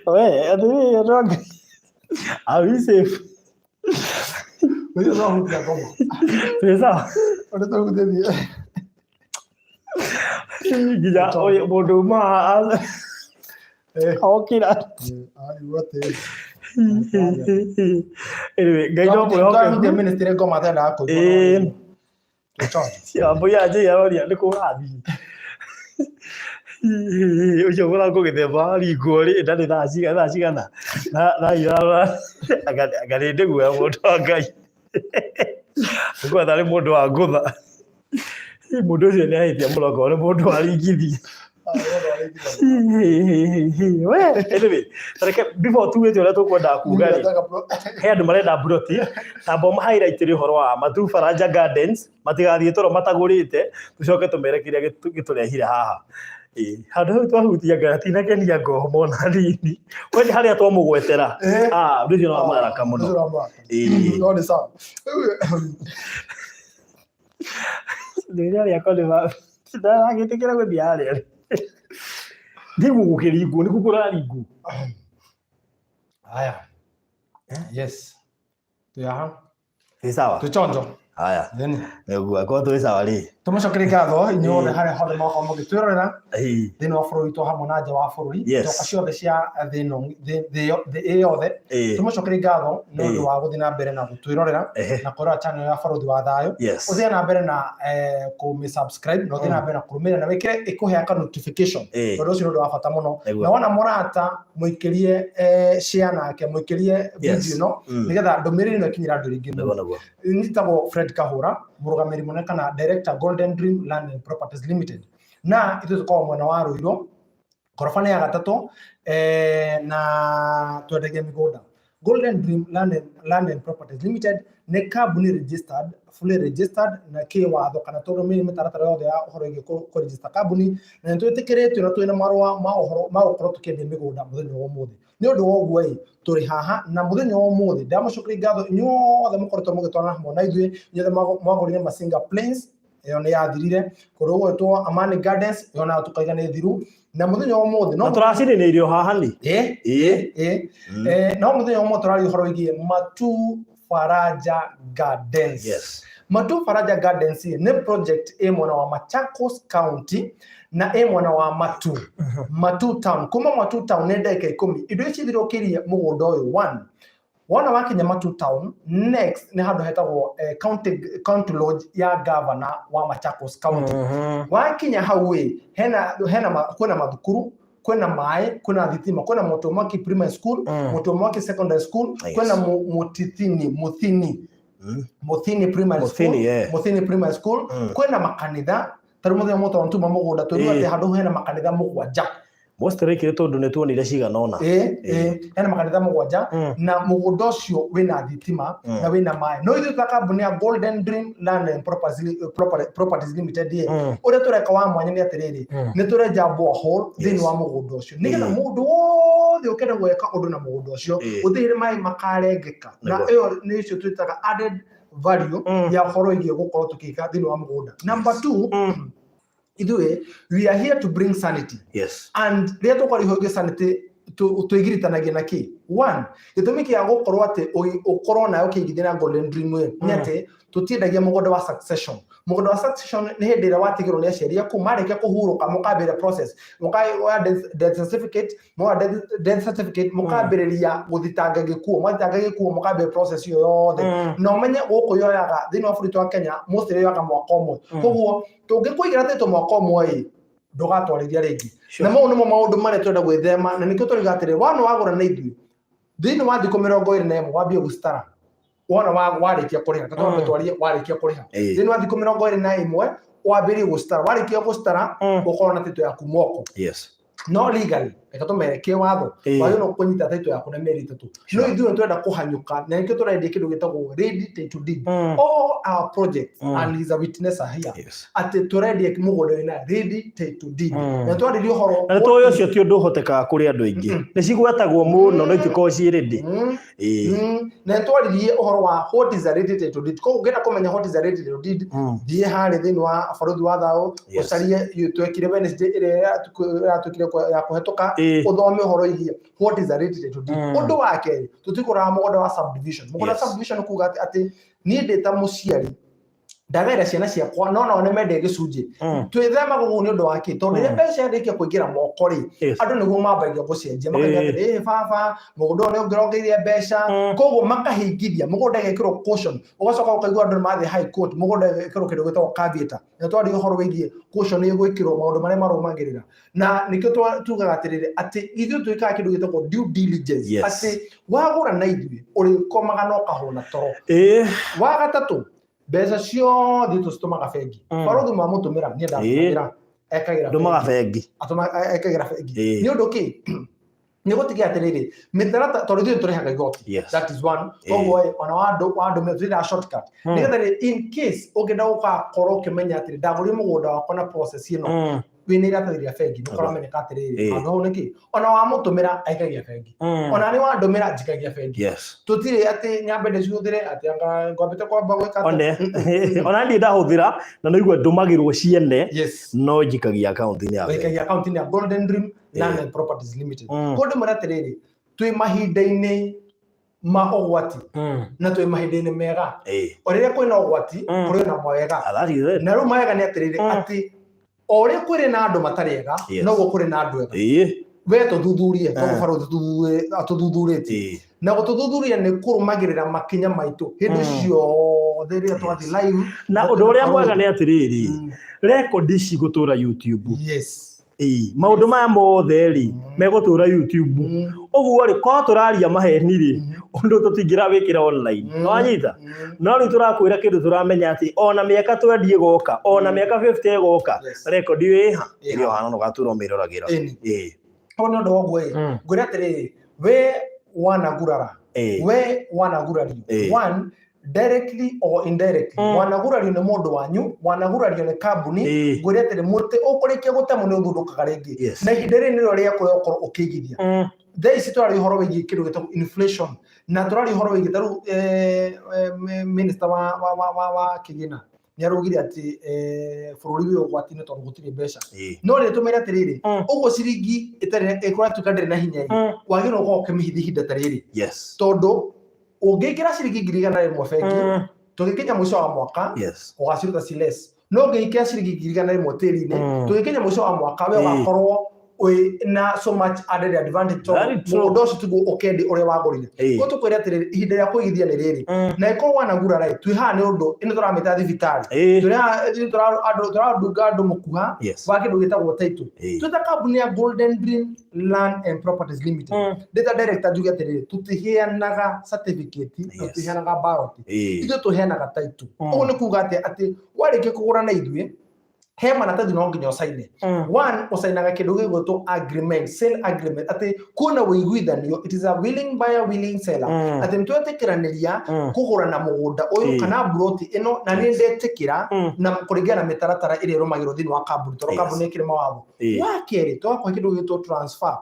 We, atĩrĩrĩ andũ a Ngai. Are we safe? Ngwĩciria twahutia ngoma. Twĩ sawa? Ũrĩa tũhutĩtie. Nginya ũyũ mũndũ uma haha okĩra. Arigwo atĩrĩ. Anyway, Ngai no Twahutia mwĩhokeku. ministry ngoma atendaga kũigua. Twĩ chonjo. Mbũi ya Njei aroria nĩ kũ ũrathiĩ. Ũcio mũrango gĩthemba waringwo rĩ na nĩ thaa cigana thaa cigana thaa ithano anga nĩ ndĩguoya mũndũ wa Ngai. Ngũa tarĩ mũndũ wa ngũtha. Mũndũ ũcio nĩ ahĩtia mũno okorwo nĩ mũndũ waringithia. We, anyway, reke before tugĩte ũrĩa tũkwendaga kuga rĩ, he andũ marenda mburoti, tamba ũma highlight rĩ ũhoro wa Matu Faraja Gardens, matigathiĩ toro matagũrĩte, tũcoke tũmere kĩrĩa gĩtũrehire haha. Ĩĩ, handũ hau twahutia Ngai hatinakenia ngoma ona hanini. Kwanja harĩa twamũgwetera, ah, ũndũ ũcio nĩ wa maraka mũno. Ĩĩ. No nĩ sawa. Rĩrĩa rĩakwa nĩ ndaragĩtĩkĩra gũthiĩ harĩa. Nĩguo gũkĩringwo, nĩkuo kũraringwo. Haya. Yes. Twĩ haha. Twĩ sawa? Twĩ chonjo. Haya. Ĩni. Nĩguo, akorwo twĩ sawa rĩ. Tũmũcokerie ngatho inyuothe harĩa hothe mwakorwo mũgĩtwĩrorera thĩinĩ wa bũrũri witũ hamwe na nja wa bũrũri. Njoka ciothe cia thĩ ĩno, thĩ ĩ yothe. Tũmũcokerie ngatho nĩ ũndũ wa gũthiĩ na mbere na gũtwĩrorera na kwĩrora channel ya Barũthi wa Thayũ. Ũthiĩ na mbere na kũmĩ subscribe na ũthiĩ na mbere na kũrũmĩrĩra na wĩkĩre ĩkũhe aka notification. Tondũ ũcio nĩ ũndũ wa bata mũno. Na wona mũrata mũikĩrie share nake, mũikĩrie video ĩno nĩgetha ndũmĩrĩri ĩno ĩkinyĩre andũ aingĩ mũno. Njĩtagwo Fred Kahũra, mũrũgamĩrĩri mũnene kana director Golden Dream Land and Properties Limited. Na ithuĩ tũkoragwo mwena wa Ruiru, ngoroba-inĩ ya gatatũ, na twendagia mĩgũnda. Golden Dream Land and Properties Limited nĩ kambuni registered, fully registered na kĩwatho kana tũrũmĩrĩire mĩtaratara yothe ya ũhoro wĩgiĩ kũ register kambuni, na nĩ twĩtĩkĩrĩtio na twĩna marũa ma ũhoro ma gũkorwo tũkĩendia mĩgũnda mũthenya wa ũmũthĩ. Nĩ ũndũ wa ũguo ĩ, tũrĩ haha na mũthenya wa ũmũthĩ ndamũcokeria ngatho inyuothe mũkoretwo mũgĩtwarana hamwe na ithuĩ, inyuothe mwagũrire Masinga Plains, ĩyo nĩ yathirire, kũndũ gũgwĩtwo Amani Gardens, ĩyo nayo tũkaiga nĩ thiru, na mũthenya wa ũmũthĩ no Na tũracinĩrĩirio haha nĩ. Ĩ. No mũthenya wa ũmũthĩ tũraria ũhoro wĩgiĩ Matu Faraja Gardens. Matu Faraja Gardens nĩ project ĩ mwena wa Machakos County na ĩ mwena wa Matu, Matu Town. Kuma Matu Town nĩ ndagĩka 10. Indo ici ithiũrũrũkĩirie mũgũnda ũyũ, one, wona wakinya Matu Town, next nĩ handũ hetagwo county lodge ya governor wa Machakos County. Wakinya hau ĩ, hena kwĩna mathukuru, kwĩna maĩ, kwĩna thitima, kwĩna Mũtũmaki Primary School, Mũtũmaki Secondary School, kwĩna Mũtithini, Mũthini, Muthini Primary School, Muthini, yeah. Muthini Primary School, kwĩna makanitha. Tarĩu mũthenya mũtoro tuma mũgũnda tũigua atĩ handũ hena makanitha 7. Most likely tondũ nĩ tuonire cigana ũna. Ĩ, hena makanitha 7 na mũgũnda ũcio wĩna thitima na wĩna maĩ. No ithuĩ ta kambuni ya Golden Dream Land and Properties Limited ĩ, ũrĩa tũreka wa mwanya nĩ atĩrĩrĩ, nĩ tũrenja borehole thĩinĩ wa mũgũnda ũcio nĩgetha mũndũ wothe ũkenda gwĩka ũndũ na mũgũnda ũcio, gũtirĩ maĩ makarengeka. Na ĩyo nĩ icio twĩtaga added value ya ũhoro wĩgiĩ gũkorwo tũkĩka thĩinĩ wa mũgũnda. Number two, ithuĩ we are here to bring sanity. And rĩrĩa tũkwaria ũhoro wĩgiĩ sanity, twĩgiritanagia na kĩ? One, gĩtũmi kĩa gũkorwo atĩ ũkorwo nawe ũkĩigithia na Golden Dream ĩ, nĩ atĩ tũtiendagia mũgũnda wa succession. Mũgũnda wa succession nĩ hĩndĩ ĩrĩa watigĩrwo nĩ aciari aku, marĩkia kũhurũka, mũkambĩrĩria process, mũkoya death certificate, moya death certificate, mũkambĩrĩria gũthitanga gĩkuũ, mwathitanga gĩkuũ, mũkambĩrĩria process ĩyo yothe. Na ũmenye gũkũ yoyaga, thĩinĩ wa bũrũri wa Kenya mostly yoyaga mwaka 1. Koguo tũngĩkũigĩra tĩtũ mwaka 1 ĩ, ndũgatwarithia rĩngĩ. Na mau nĩmo maũndũ marĩa tũrenda gwĩthema, na nĩkĩo tũriga atĩrĩ, wona wagũra na ithuĩ, thĩinĩ wa thikũ 21 wambie gũcitara. Wona warĩkia kũrĩha, reke twambe twarie warĩkia kũrĩha, thĩinĩ wa thikũ 21 wambĩrĩrie gũcitara. Warĩkia gũcitara, ũkorwo na title yaku moko. No legally, reke tũmere kĩwatho, wagĩrĩirwo kũnyita title yaku na mĩeri 3. No ithuĩ nĩ tũrenda kũhanyũka, na nĩkĩo tũrendia kĩndũ gĩtagwo ready title deed. All our projects, and he's a witness here, atĩ tũrendia mũgũnda wĩna ready title deed. Na twarĩria ũhoro Na nĩ tũĩ ũcio ti ũndũ ũhotekaga kũrĩ andũ aingĩ. Nĩ cigwetagwo mũno no itikoragwo ciĩ ready. Na twaririe ũhoro wa what is a ready title deed. Koguo ũngĩenda kũmenya what is a ready title deed, thiĩ harĩ thĩinĩ wa Barũthi wa Thayũ, ũcarie twekire Wednesday ĩrĩa ĩratuĩkire ya kũhetũka, ũthome ũhoro wĩgiĩ what is a ready title deed. Ũndũ wa kerĩ, tũtikũraga mũgũnda wa subdivision. Mũgũnda wa subdivision kuga atĩ niĩ ndĩ ta mũciari ndagaĩra ciana ciakwa, no nao nĩ mendie gĩcunjĩ. Twĩthemaga ũguo nĩ ũndũ wa kĩ? Tondũ rĩrĩa mbeca yarĩkia kũingĩra moko rĩ, andũ nĩguo mambagia gũcenjia, makauga atĩrĩ, "Ĩ baba, mũgũnda ũyũ nĩ ũngĩrongeire mbeca." Koguo makahingithia mũgũnda, ĩgekĩrwo caution, ũgacoka ũkaigua andũ nĩ mathiĩ high court, mũgũnda ĩgekĩrwo kĩndũ gĩtagwo caveat. Na twaria ũhoro wĩgiĩ caution ĩgwĩkĩrwo, maũndũ marĩa marũmagĩrĩra, na nĩkĩo tugaga atĩrĩrĩ, atĩ ithuĩ twĩkaga kĩndũ gĩtagwo due diligence, atĩ wagũra na ithuĩ ũrĩkomaga na ũkahũna toro. Wa gatatũ, mbeca ciothe tũcitũmaga bengi. Barũthi mwamũtũmĩra, niĩ ndatũmagĩra, ekagĩra Ndũmaga bengi. Ekagĩra bengi. Nĩ ũndũ kĩ? Nĩ gũtigia atĩrĩrĩ, mĩtarata, tondũ ithuĩ tũrĩhaga igoti. That is one. Koguo ĩ, ona wandũ twĩtaga shortcut, nĩgetha rĩ, in case ũngĩenda gũgakorwo ũkĩmenya atĩrĩ, ndagũrire mũgũnda wakwa na process ĩno, wĩna iratathi rĩa bengi, nĩ kũramenyeka atĩrĩrĩ, handũ hau nĩkĩ ona wamũtũmĩra aikagia bengi, ona nĩ wandũmĩra njikagia bengi. Tũtirĩ atĩ nyambe ndĩcihũthĩre, atĩ anga ngwambĩte kwamba gwĩka atĩa. One ona niĩ ndahũthĩra na nĩ igua ndũmagĩrwo ciene, no njikagia akaunti-inĩ ya bengi. Ũikagia akaunti-inĩ ya Golden Dream Land and Properties Limited. Koguo ndĩmwĩre atĩrĩrĩ, twĩ mahinda-inĩ ma ũgwati na twĩ mahinda-inĩ mega. O rĩrĩa kwĩna ũgwati, kũrĩ na mawega. Ah, that is it. Na rĩu mawega nĩ atĩrĩrĩ, atĩ o ũrĩa kwĩrĩ na andũ matarĩ ega, noguo kũrĩ na andũ ega. We tũthuthurie, tondũ barũthi atũthuthurĩtie, na gũtũthuthuria nĩ kũrũmagĩrĩra makinya maitũ hĩndĩ ciothe rĩrĩa twathiĩ live. Na ũndũ ũrĩa mwega nĩ atĩrĩrĩ, rekondi ici gũtũra YouTube. Maũndũ maya mothe rĩ, megũtũra YouTube. Ũguo rĩ, korwo tũraria maheni rĩ, ũndũ tũtingĩra wĩkĩra online. Nĩwanyita? No rĩu tũrakwĩra kĩndũ tũramenya atĩ ona mĩaka 20 ĩgoka, ona mĩaka 50 ĩgoka, rekondi ĩyo ĩha, ĩrĩ o hana, ũgatũra ũmĩroragĩra. Hau nĩ ũndũ wa ũguo ĩ, ngwĩre atĩrĩrĩ, we wanagurara, we wanagurario, one, directly or indirectly, wanagurario nĩ mũndũ wanyu, wanagurario nĩ kambuni, ngwĩre atĩrĩ, mũtĩ ũkũrĩkia gũtemwo nĩ ũthundũkaga rĩngĩ. Na ihinda rĩrĩ nĩrĩo rĩaku rĩa gũkorwo ũkĩigithia. Thaa ici tũraria ũhoro wĩgiĩ kĩndũ gĩtagwo inflation, na tũraria ũhoro wĩgiĩ ta rĩu minister wa kĩgĩna nĩ araugire atĩ bũrũri wĩ ũgwati-inĩ tondũ gũtirĩ mbeca. No rĩrĩ, tũmere atĩrĩrĩ, ũguo ciringi ĩtarĩ ĩkũratuĩka ndĩrĩ na hinya ĩ, wagĩrĩirwo gũkorwo ũkĩmĩhitha ihinda ta rĩrĩ, tondũ ũngĩkĩra ciringi 100,000 bengi, Tũgĩkinya mũico wa mwaka, ũgaciruta ci less. No ũngĩikia ciringi 100,000 tĩri-inĩ, tũgĩkinya mũico wa mwaka we ũgakorwo wĩ na so much added advantage tondũ Very true. mũgũnda ũcio tiguo ũkendi ũrĩa wagũrire. Koguo tũkwĩre atĩrĩrĩ, ihinda rĩa kũigithia nĩ rĩrĩ. Na ĩkorwo wanagura rĩ, twĩ haha nĩ ũndũ ĩno tũramĩta thibitarĩ. Twĩ haha ithuĩ tũrandunga andũ mũkuha wa kĩndũ gĩtagwo title. Twĩ ta kambuni ya Golden Dream Land and Properties Limited. Ndĩ ta director njuge atĩrĩrĩ, tũtiheanaga certificate na tũtiheanaga ballot. Ithuĩ tũheanaga title. Ũguo nĩ kuga atĩa? Atĩ warĩkia kũgũra na ithuĩ, he maratathi no nginya ũcaine. One, ũcainaga kĩndũ gĩgwĩtwo agreement, sale agreement, atĩ kuona ũiguithanio, it is a willing buyer, willing seller. Atĩ nĩtwetĩkĩranĩria kũgũrana mũgũnda ũyũ kana mburoti ĩno, na nĩ ndetĩkĩra na kũringana na mĩtaratara ĩrĩa ĩrũmagĩrwo thĩinĩ wa kambuni, tondũ kambuni ĩkĩrĩ mawatho. Wa kerĩ, tũgakũhe kĩndũ gĩgwĩtwo transfer.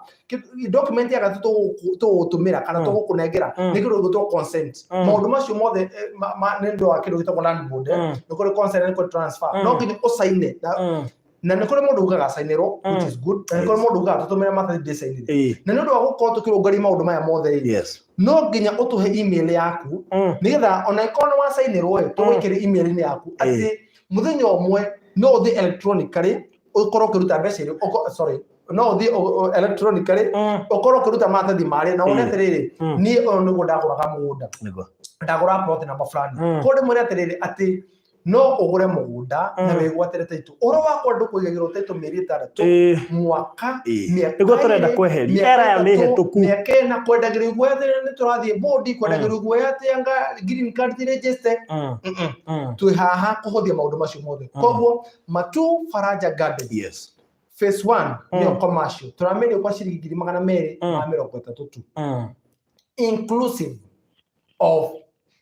Document ya gatatũ tũgũgũtũmĩra kana tũgũkũnengera nĩ kĩndũ gĩgwĩtwo consent. Maũndũ macio mothe nĩ ũndũ wa kĩndũ gĩtagwo land board, nĩ kũrĩ consent, nĩ kũrĩ transfer. No nginya ũcaine na nĩ kũrĩ mũndũ ugaga cainĩrwo, which is good, na nĩ kũrĩ mũndũ ugaga tũtũmĩre maratathi ndĩcainĩre. Na nĩ ũndũ wa gũkorwo tũkĩrũngaria maũndũ maya mothe rĩ, no nginya ũtũhe email yaku, nĩgetha ona ĩkorwo nĩ wacainĩrwo ĩ, tũgwĩkĩre email-inĩ yaku atĩ mũthenya ũmwe no ũthiĩ electronically ũkorwo ũkĩruta mbeca iria sorry, no ũthiĩ electronically ũkorwo ũkĩruta maratathi marĩa na wone atĩrĩrĩ, niĩ ũyũ nĩguo ndagũraga mũgũnda, ndagũraga plot number fulani. Koguo ndĩmwĩre atĩrĩrĩ, atĩ no ũgũre mũgũnda na wĩgwatĩre title. Ũhoro wakwa ndũkũigagĩrwo title mĩeri 6, mwaka, mĩaka Nĩguo tũrenda 2, kweheria. mĩaka Era ya 3, mĩhĩtũku. mĩaka 4, kwendagĩrwo iguoya atĩrĩrĩ nĩ tũrathiĩ board, kwendagĩrwo iguoya atĩ anga green card ti register. Twĩ haha kũhũthia maũndũ macio mothe. Koguo Matu Faraja Garden phase 1 nĩyo commercial, tũramĩendia kwa ciringi 230,000 tu inclusive of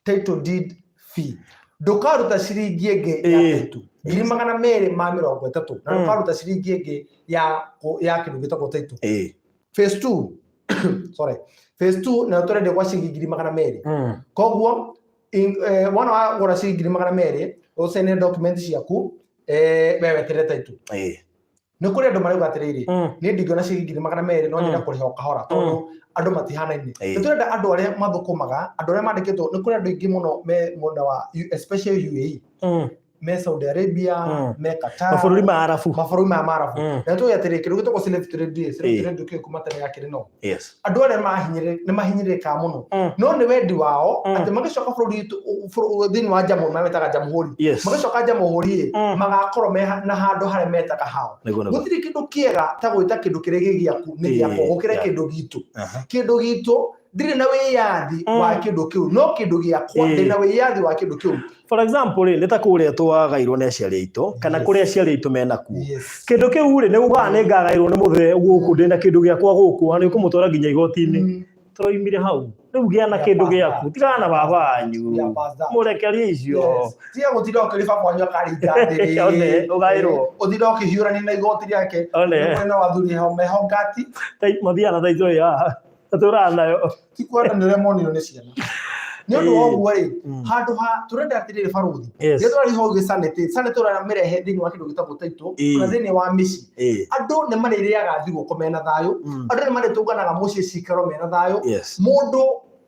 title deed fee. Ndũkaruta ciringi ĩngĩ ya title, 230,000, na ndũkaruta ciringi ĩngĩ ya kĩndũ gĩtagwo title. Phase 2, sorry, phase 2 nayo tũrendia kwa ciringi 200,000. Koguo wona wagũra ciringi 200,000, ũcaine document ciaku, we weterere title. Nĩ kũrĩ andũ marauga atĩrĩrĩ, niĩ ndingĩona ciringi 200,000, no nyende kũrĩha o kahora, tondũ andũ matihanaine. Nĩ tũrenda andũ arĩa mathũkũmaga, andũ arĩa mandĩkĩtwo. Nĩ kũrĩ andũ aingĩ mũno me mwena wa especially UAE, me Saudi Arabia, me Qatar, mabũrũri ma Arabu, mabũrũri maya ma Arabu. Na tũge atĩrĩ, kĩndũ gĩtagwo slave trade, slave trade kĩu kuma tene gakĩrĩ no andũ arĩa nĩ mahinyĩrĩrĩkaga mũno, no nĩ wendi wao atĩ magĩcoka bũrũri witũ, thĩinĩ wa jamhuri, marĩa metaga jamhuri, magĩcoka jamhuri rĩ, magakorwo me na handũ harĩa metaga hao. Nĩguo nĩguo. Gũtirĩ kĩndũ kĩega ta gwĩta kĩndũ kĩrĩa gĩ gĩaku nĩ gĩakwa, gũkĩra kĩndũ gitũ. Kĩndũ gitũ ndirĩ na wĩyathi wa kĩndũ kĩu, no kĩndũ gĩakwa ndĩna wĩyathi wa kĩndũ kĩu. For example rĩ, nĩ ta kũrĩa twagairwo nĩ aciari aitũ, kana kũrĩa aciari aitũ mena kuo. Kĩndũ kĩu rĩ, nĩ ugaga nĩ ngagairwo nĩ mũthee gũkũ, ndĩna kĩndũ gĩakwa gũkũ, na nĩ ũkũmũtwara nginya igoti-inĩ. Tũroimire hau. Rĩu gĩa na kĩndũ gĩaku, tigana na baba wanyu. Yeah, pass that. Mũrekerie icio. Yes. Tiga gũtinda ũkĩrĩ baba wanyu akaringa atĩrĩrĩ. One, ũgaĩrwo. Ũtinda ũkĩhiũrania na igoti rĩake. One. Nĩ kũrĩ na athuri ho meho ngati. Mathiaga na taitũ ĩ haha. Tũraga nayo. Ti kwenda, nĩ ũrĩa monio nĩ ciana. Nĩ ũndũ wa ũguo rĩ, handũ ha tũrenda atĩrĩrĩ barũthi, rĩrĩa tũrariha ũguo sanity, sanity ũramĩrehe thĩinĩ wa kĩndũ gĩtagwo title, kana thĩinĩ wa mĩciĩ. Andũ nĩ marĩrĩaga thigũkũ mena thayũ, andũ nĩ marĩtũnganaga mũciĩ cikaro mena thayũ, mũndũ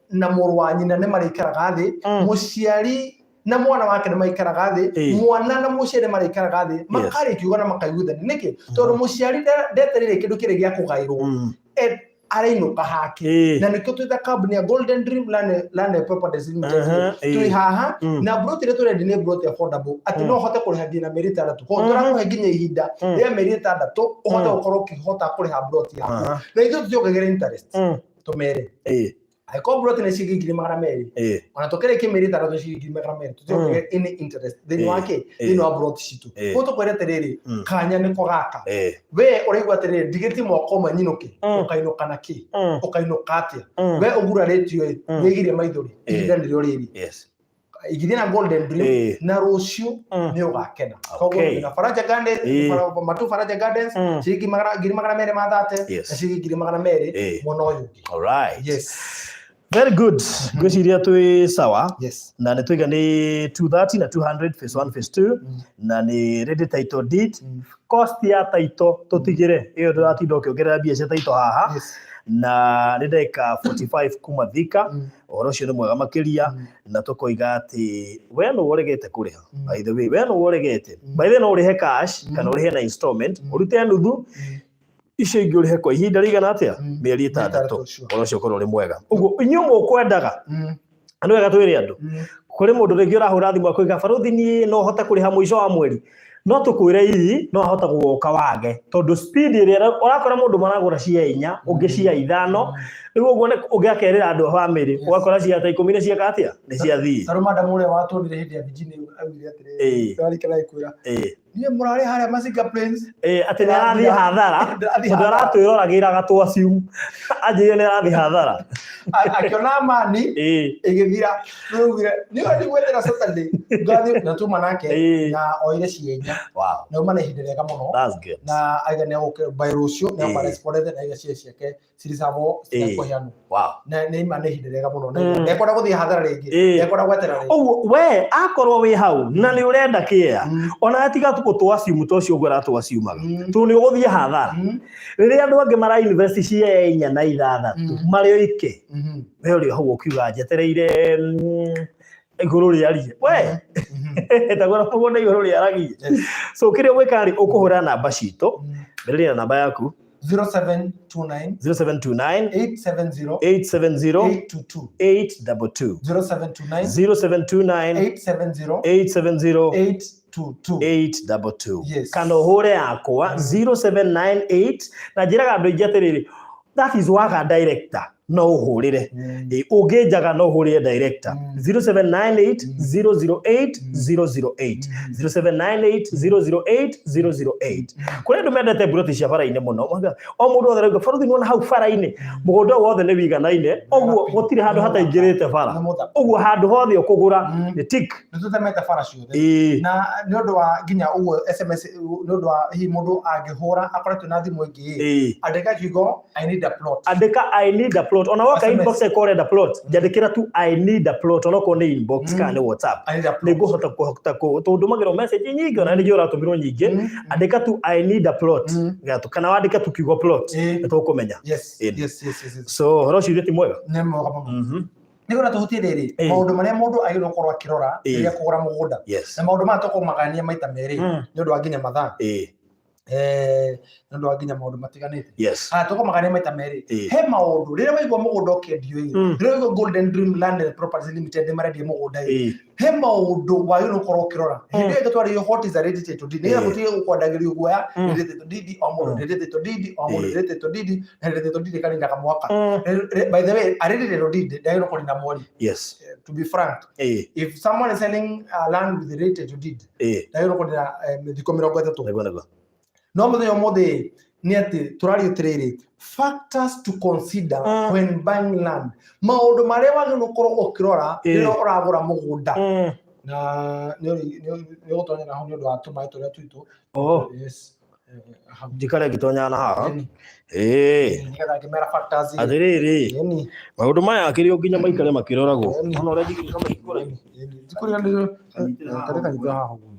na mũrũ wa nyina nĩ marĩikaraga thĩ, mũciari na mwana wake nĩ maikaraga thĩ, mwana na mũciari nĩ marĩikaraga thĩ, makarĩkiuga na makaiguithania. Nĩkĩ? Tondũ mũciari ndetereire kĩndũ kĩrĩ gĩa kũgaĩrwo, arainũka hake. Na nĩkĩo twĩta kambuni ya Golden Dream Land and Properties Limited. Twĩ haha na mburoti ĩrĩa tũrendia nĩ mburoti affordable, atĩ no ũhote kũrĩha nginya mĩeri 6. Koguo tũrakũhe nginya ihinda rĩa mĩeri 6 ũhote gũkorwo ũkĩhota kũrĩha mburoti yaku, na ithuĩ tũtiongagĩrĩra interest. Tũmere angĩkorwo mburoti nĩ ciringi 200,000, ona tũkĩrĩkia mĩeri 6 ciringi 200,000, tũtiongagĩrĩra any interest thĩinĩ wa kĩ, thĩinĩ wa mburoti citũ. Koguo tũkwĩre atĩrĩrĩ, kanya nĩko gaka. We ũraigua atĩrĩrĩ, ndigĩtie mwaka ũmwe nyinũke, ũkainũka na kĩ? Ũkainũka atĩa? We ũgurarĩtio ĩ, wĩgirie maithori, ihinda nĩrĩo rĩrĩ. Igithia na Golden Dream, na rũciũ nĩ ũgakena. Koguo na Faraja Gardens, Matu Faraja Gardens, ciringi 230,000 na ciringi 200,000 mwena ũyũ ũngĩ. All right. Yes. Very good. Ngwĩciria twĩ sawa. Na nĩ twaiga nĩ 230 na 200, phase 1, phase 2, na nĩ ready title deed. Cost ya title tũtigĩre ĩyo, ndũratinda ũkĩongerera mbia cia title haha. Na nĩ ndagĩka 45 kuma Thika. Ũhoro ũcio nĩ mwega makĩria. Na tũkoiga atĩ we nũ ũregete kũrĩha. By the way, we nũ ũregete. By the way, no ũrĩhe cash kana ũrĩhe na installment, ũrute nuthu, icio ingĩ ũrĩhe kwa ihinda rĩigana atĩa? Mĩeri 6. Ũhoro ũcio ũkorwo ũrĩ mwega. Ũguo inyuĩ mũkwendaga, na nĩ wega twĩre andũ, kũrĩ mũndũ rĩngĩ ũrahũra thimũ akoiga, "Barũthi, niĩ no hote kũrĩha mũico wa mweri." No tũkwĩre ii, no ahota gũgoka wage, tondũ speed ĩrĩa ũrakora mũndũ maragũra cia 4, ũngĩ cia 5, rĩu ũguo ũngĩ akerĩra andũ a bamĩrĩ, ũgakora cia ta 10 nĩ cieka atĩa, nĩ ciathiĩ. Tarũ madam ũrĩa watuonire hĩndĩ ya Virginia augire atĩrĩrĩ, ndarikana agĩkwĩra, "Niĩ mũrarĩ harĩa Masinga Plains." Atĩ nĩ arathiĩ hathara. Ndĩrathiĩ Tondũ hathara. aratwĩroragĩra gatwaciu, anjĩire nĩ arathiĩ hathara. Akĩona amani ĩgĩthira, nĩaugire nĩwe ndigwetera Saturday ngathiĩ na tuma nake. Na oire cie 4. Na uma na ihinda rĩega mũno. That's good. Na aiga nĩ egũka by rũciũ nĩ akwa respondete na aiga cie ciake ciricabwo citekũheanwo. Na nĩ ima nĩ ihinda rĩega mũno na ndekwenda gũthiĩ hathara rĩngĩ, ndekwenda gwetera rĩngĩ. Ũguo we akorwo wĩ hau na nĩ ũrenda kĩea, ona tiga gũtwaciumu ta ũcio ũguo aratwaciumaga, tondũ nĩ ũgũthiĩ hathara rĩrĩa andũ angĩ mara invest cia 4 na 6 marĩ oike. We ũrĩ hau ũkiuga njetereire igũrũ rĩarie we tagũra mũgũnda igũrũ rĩaragie. So kĩrĩa ũgwĩka rĩ, ũkũhũra namba citũ. Mbĩrĩria na namba yaku. 0729 0729 870 870 822. 822. 0729 0729 870 870 822. 822. Yes. Kana ũhũre yakwa 0798, na njĩraga andũ aingĩ atĩrĩrĩ, that is waga director no ũhũrĩre. Ũngĩnjaga no ũhũrĩre director 0798 008 008, 0798 008 008. Kũrĩ andũ mendete mburoti cia bara-inĩ mũno. Mauga, o mũndũ wothe arauga, "Barũthi, nĩwona hau bara-inĩ mũgũnda ũyũ wothe nĩ wiganaine?" Ũguo gũtirĩ handũ hataingĩrĩte bara. Nĩ mũthaka. Ũguo handũ hothe ũkũgũra nĩ tick. Nĩ tũtemete bara ciothe. Na nĩ ũndũ wa nginya ũguo SMS, nĩ ũndũ wa hihi mũndũ angĩhũra akoretwo na thimũ ĩngĩ, andĩka kiugo "I need a plot". Andĩka "I need a plot". Ona woka SMS. inbox ĩkorwo ũrenda plot, njandĩkĩra tu "I need a plot", onokorwo nĩ inbox kana nĩ WhatsApp. "I need a Nĩ plot." ngũhota kũhota tondũ ndũmagĩrwo message nyingĩ, ona ningĩ ũratũmĩrwo nyingĩ. Andĩka tu "I need a plot". Gatũ kana wandĩke tu kiugo "plot", nĩ tũkũmenya. So ũhoro ũcio ti mwega. Nĩ mwega mũno. Nĩguo tũhutie rĩrĩ, maũndũ marĩa mũndũ agĩrĩirwo gũkorwo akĩrora rĩrĩa kũgũra mũgũnda. Na maũndũ maya tũkũmagania maita merĩ nĩ ũndũ wa nginya mathaa, nĩ ũndũ wa nginya maũndũ matiganĩte. Aya tũkũmagania maita merĩ. He maũndũ rĩrĩa waigua mũgũnda ũkĩendio ĩ, rĩrĩa waigua Golden Dream Land and Properties Limited nĩ marendia mũgũnda ĩ, he maũndũ wagĩrĩirwo gũkorwo ũkĩrora. Hĩndĩ ĩyo ĩngĩ twarĩrio what is a ready title deed, nĩgetha mũtige gũkwandagĩrio guoya, ready title deed, o mũndũ ready title deed, o mũndũ ready title deed, na ready title deed ĩkaninaga mwaka. By the way, a ready title deed ndagĩrĩirwo kũnina mweri. To be frank, if someone is selling a land with a ready title deed, ndagĩrĩirwo kũnina thikũ 30. Nĩguo nĩguo. No mũthenya ũmũthĩ nĩ atĩ tũraria atĩrĩrĩ, factors to consider when buying land, maũndũ marĩa wagĩrĩirwo gũkorwo ũkĩrora rĩrĩa ũragũra mũgũnda. Na nĩ ũgũtonya na hau nĩ ũndũ wa tũmaĩ tũrĩa twitũ. Oh. Yes. Hau. Njikare ngĩtonyaga na haha. Ĩni. Nĩgetha ngĩmera factors ĩ. Atĩrĩrĩ, maũndũ maya akĩrĩ o nginya maikare makĩroragwo. Ona ũrĩa njigĩrĩka maikore. Njikũrĩra nĩ karĩ kanyitĩra haha ũguo.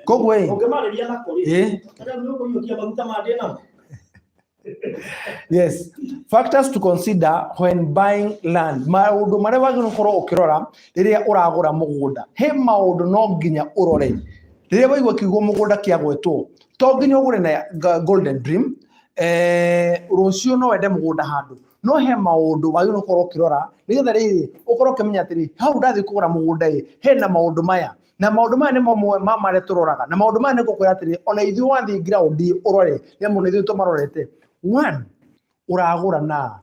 Koguo ĩ, Ũngĩmarĩria nako rĩ, arĩa nĩ ũkũiyũkia maguta ma ndĩ namo. Yes, factors to consider when buying land, maũndũ marĩa wagĩrĩirwo gũkorwo ũkĩrora rĩrĩa ũragũra mũgũnda. He maũndũ no nginya ũrore rĩrĩa waigua kiugo mũgũnda kĩagwetwo. To nginya ũgũre na Golden Dream, rũciũ no wende mũgũnda handũ, no he maũndũ wagĩrĩirwo gũkorwo ũkĩrora nĩgetha rĩrĩ ũkorwo ũkĩmenya atĩrĩ, hau ndathiĩ kũgũra mũgũnda ĩ, hena maũndũ maya na maũndũ maya nĩmo mamwe ma marĩa tũroraga. Na maũndũ maya nĩ ngũkwĩra atĩrĩ, ona ithuĩ wathiĩ ground ũrore, nĩ amu nĩ ithuĩ tũmarorete. One, ũragũra na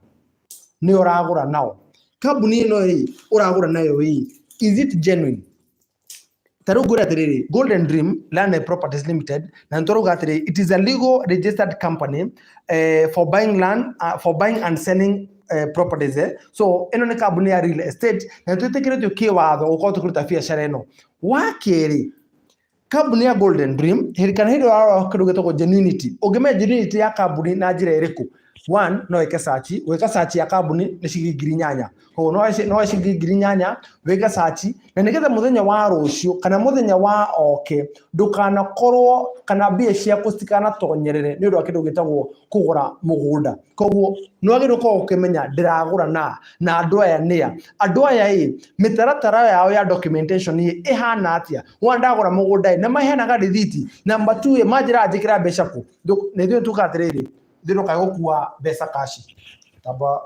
nĩ ũragũra nao, kambuni ĩno ĩ ũragũra nayo ĩ, is it genuine? Ta rĩu ngwĩre atĩrĩrĩ, Golden Dream Land and Properties Limited, na nĩ tũrauga atĩrĩ, it is a legal registered company for buying land, for buying and selling properties. So ĩno nĩ kambuni ya real estate na nĩ twĩtĩkĩrĩtio kĩwatho gũkorwo tũkĩruta biacara ĩno. Wa kerĩ, kambuni ya Golden Dream, hĩndĩ kana hĩndĩ ũrarora kĩndũ gĩtagwo genuinity, ũngĩmenya genuinity ya kambuni na njĩra ĩrĩkũ? One, no wĩke search. Gwĩka search ya kambuni nĩ ciringi 8,000. Koguo no woe ciringi 8,000 wĩke search, na nĩgetha mũthenya wa rũciũ kana mũthenya wa oke ndũkanakorwo kana mbia ciaku citikanatonyerere nĩ ũndũ wa kĩndũ gĩtagwo kũgũra mũgũnda. Koguo nĩ wagĩrĩirwo gũkorwo ũkĩmenya ndĩragũra na andũ aya nĩa, andũ aya ĩ mĩtaratara yao ya documentation ĩ ĩhana atĩa. One, ndagũra mũgũnda ĩ na maheanaga rĩthiti. Number two ĩ manjĩraga njĩkĩra mbeca kũ. Na ithuĩ tugaga atĩrĩrĩ, ithuĩ ndũkae gũkua mbeca kaci, tamba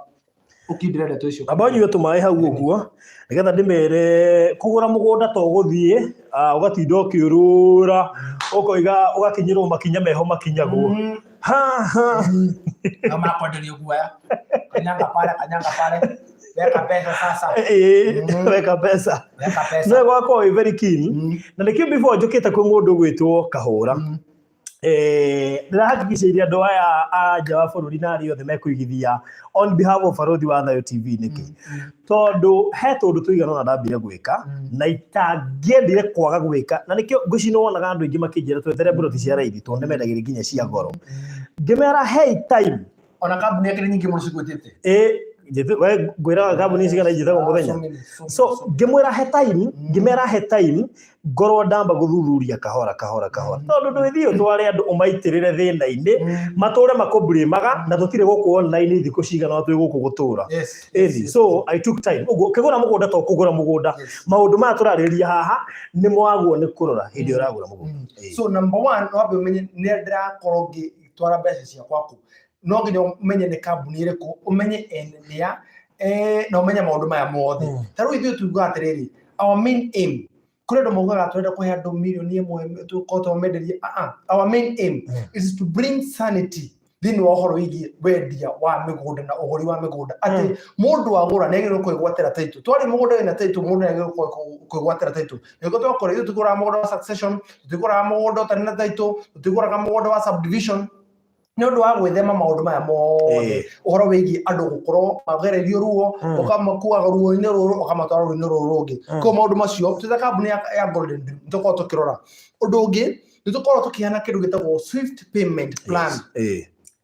ũkindĩre ndeto icio. Amba ũnyue tũmaĩ hau ũguo nĩgetha ndĩmere kũgũra mũgũnda to gũthiĩ ũgatinda ũkĩũrũra ũkoiga ũgakinyĩrwo makinya meho makinyagwo. Ha ha. Na makwenderia guoya, kanyanga pale, kanyanga pale, weka mbeca sasa. Ĩĩ, weka mbeca. Weka mbeca. No gwakorwo wĩ very keen. Na nĩkĩo before njũkĩte kwĩ mũndũ ũgwĩtwo Kahũra. Ndĩrahakikicĩirie andũ aya a nja wa bũrũri na arĩa othe mekũigithia on behalf of Barothi wa Thayo TV nĩkĩ, tondũ he tũndũ tũigana ũna ndambire gwĩka na itangĩendire kwaga gwĩka, na nĩkĩo ngwĩciria nĩwonaga andũ aingĩ makĩnjĩra twethere mburoti cia raithi tondũ nĩmendagĩria nginya cia goro. Ngĩmera hey time. Ona kambuni yake nĩ nyingĩ mũno cigwĩtĩte. Ĩ we ngwĩraga kambuni cigana injĩtagwo mũthenya. So many, so many, So so many. ngĩmwĩra he time, ngĩmera he time ngorwo ndamba gũthuthuria kahora kahora kahora, tondũ ndwĩthiĩ ũtware andũ ũmaitĩrĩre thĩna-inĩ, matũre makũmblĩmaga, na tũtirĩ gũkũ online thikũ cigana ũna twĩ gũkũ gũtũra. Ĩni, so I took time. Ũguo ũkĩgũra mũgũnda to kũgũra mũgũnda, maũndũ maya tũrarĩrĩria haha nĩ mwagwo nĩ kũrora hĩndĩ ĩrĩa ũragũra mũgũnda. So number one, no wambe ũmenye nĩ ndĩrakorwo ngĩtwara mbeca ciakwa kũ. No nginya ũmenye nĩ kambuni ĩrĩkũ, ũmenye ene nĩa, na ũmenye maũndũ maya mothe. Ta rĩu ithuĩ tugaga atĩrĩrĩ, our main aim, kũrĩ andũ maugaga tũrenda kũhe andũ 1 mirioni tũkorwo tũmenderie. Our main aim is to bring sanity thĩinĩ wa ũhoro wĩgiĩ wendia wa mĩgũnda na ũgũri wa mĩgũnda, atĩ mũndũ agũra nĩ agĩrĩirwo kwĩgwatĩra title. Twarĩ mũgũnda wĩna title, mũndũ nĩ agĩrĩirwo kwĩgwatĩra title. Nĩguo twakora ithuĩ tũgũraga mũgũnda wa succession, tũtigũraga mũgũnda ũtarĩ na title, tũtigũraga mũgũnda wa subdivision, nĩ ũndũ wa gwĩthema maũndũ maya mothe, ũhoro wĩgiĩ andũ gũkorwo magererio ruo, ũkamakuaga ruo-inĩ rũrũ ũkamatwara ruo-inĩ rũrũ rũngĩ. Koguo maũndũ macio twĩ ta kambuni ya Golden Dream nĩ tũkoragwo tũkĩrora. Ũndũ ũngĩ, nĩ tũkoragwo tũkĩheana kĩndũ gĩtagwo swift payment plan,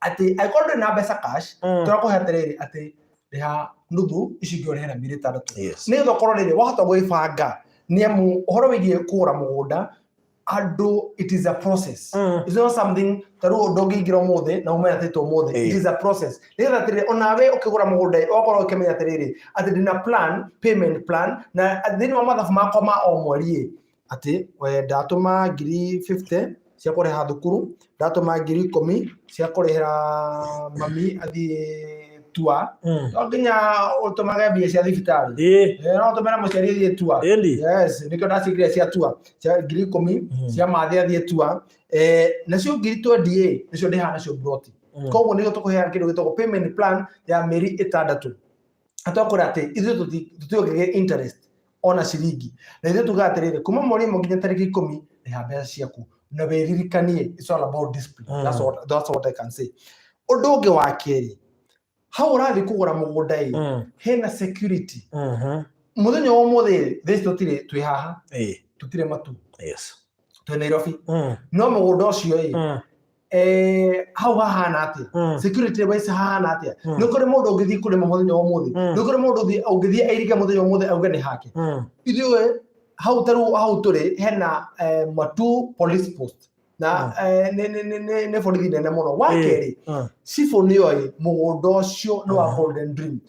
atĩ angĩkorwo ndũrĩ na mbeca cash, tũrakũhe atĩrĩrĩ, atĩ rĩha nuthu, ici ingĩ ũrĩhe na mĩeri 6, nĩgetha ũkorwo rĩrĩ wahota gwĩbanga, nĩ amu ũhoro wĩgiĩ kũgũra mũgũnda andũ, it is a process. It's not something ta rĩu ũndũ ũngĩingĩra ũmũthĩ na ume atĩ ũmũthĩ. It is a process, nĩgetha atĩrĩrĩ onawe ũkĩgũra mũgũnda ũgakorwo ũkĩmenya atĩrĩrĩ atĩ ndĩna plan, payment plan, na thĩinĩ wa mathabu makwa ma o mweri ĩ atĩ we ndatũma 50,000 cia kũrĩha thukuru, ndatũma 10,000 cia kũrĩhĩra mami athiĩ tua. No nginya ũtũmage mbia cia thibitarĩ. No ũtũmĩre mũciari athiĩ tua. Yes, nĩkĩo ndacigire cia tua cia 10,000 cia mathĩ athiĩ tua, nacio 20,000 ĩ nĩcio ndĩhaga nacio mburoti. Koguo nĩguo tũkũheana kĩndũ gĩtagwo payment plan ya mĩeri 6, atwakwĩra atĩ ithuĩ tũtiongagĩrĩra interest ona ciringi, na ithuĩ tugaga atĩrĩrĩ, kuma mweri 1 nginya tarĩki 10 rĩha mbeca ciaku na wĩririkanie. It's all about discipline. That's what I can say. Ũndũ ũngĩ wa kerĩ, hau ũrathiĩ kũgũra mũgũnda ĩ hena security. Mũthenya wa ũmũthĩ thĩ tũtirĩ, twĩ haha, tũtirĩ matu, twĩ Nairobi, no mũgũnda ũcio ĩ hau hahana atĩa? Security wise hahana atĩa? Nĩ kũrĩ mũndũ ũngĩthiĩ kũrĩma mũthenya wa ũmũthĩ? Nĩ kũrĩ mũndũ ũngĩthiĩ airige mũthenya wa ũmũthĩ auge nĩ hake? Ithuĩ hau ta rĩu hau tũrĩ hena Matu police post na nĩ borithi nene mũno. Wa kerĩ, cibũ nĩoĩ mũgũnda ũcio nĩ wa Golden Dream.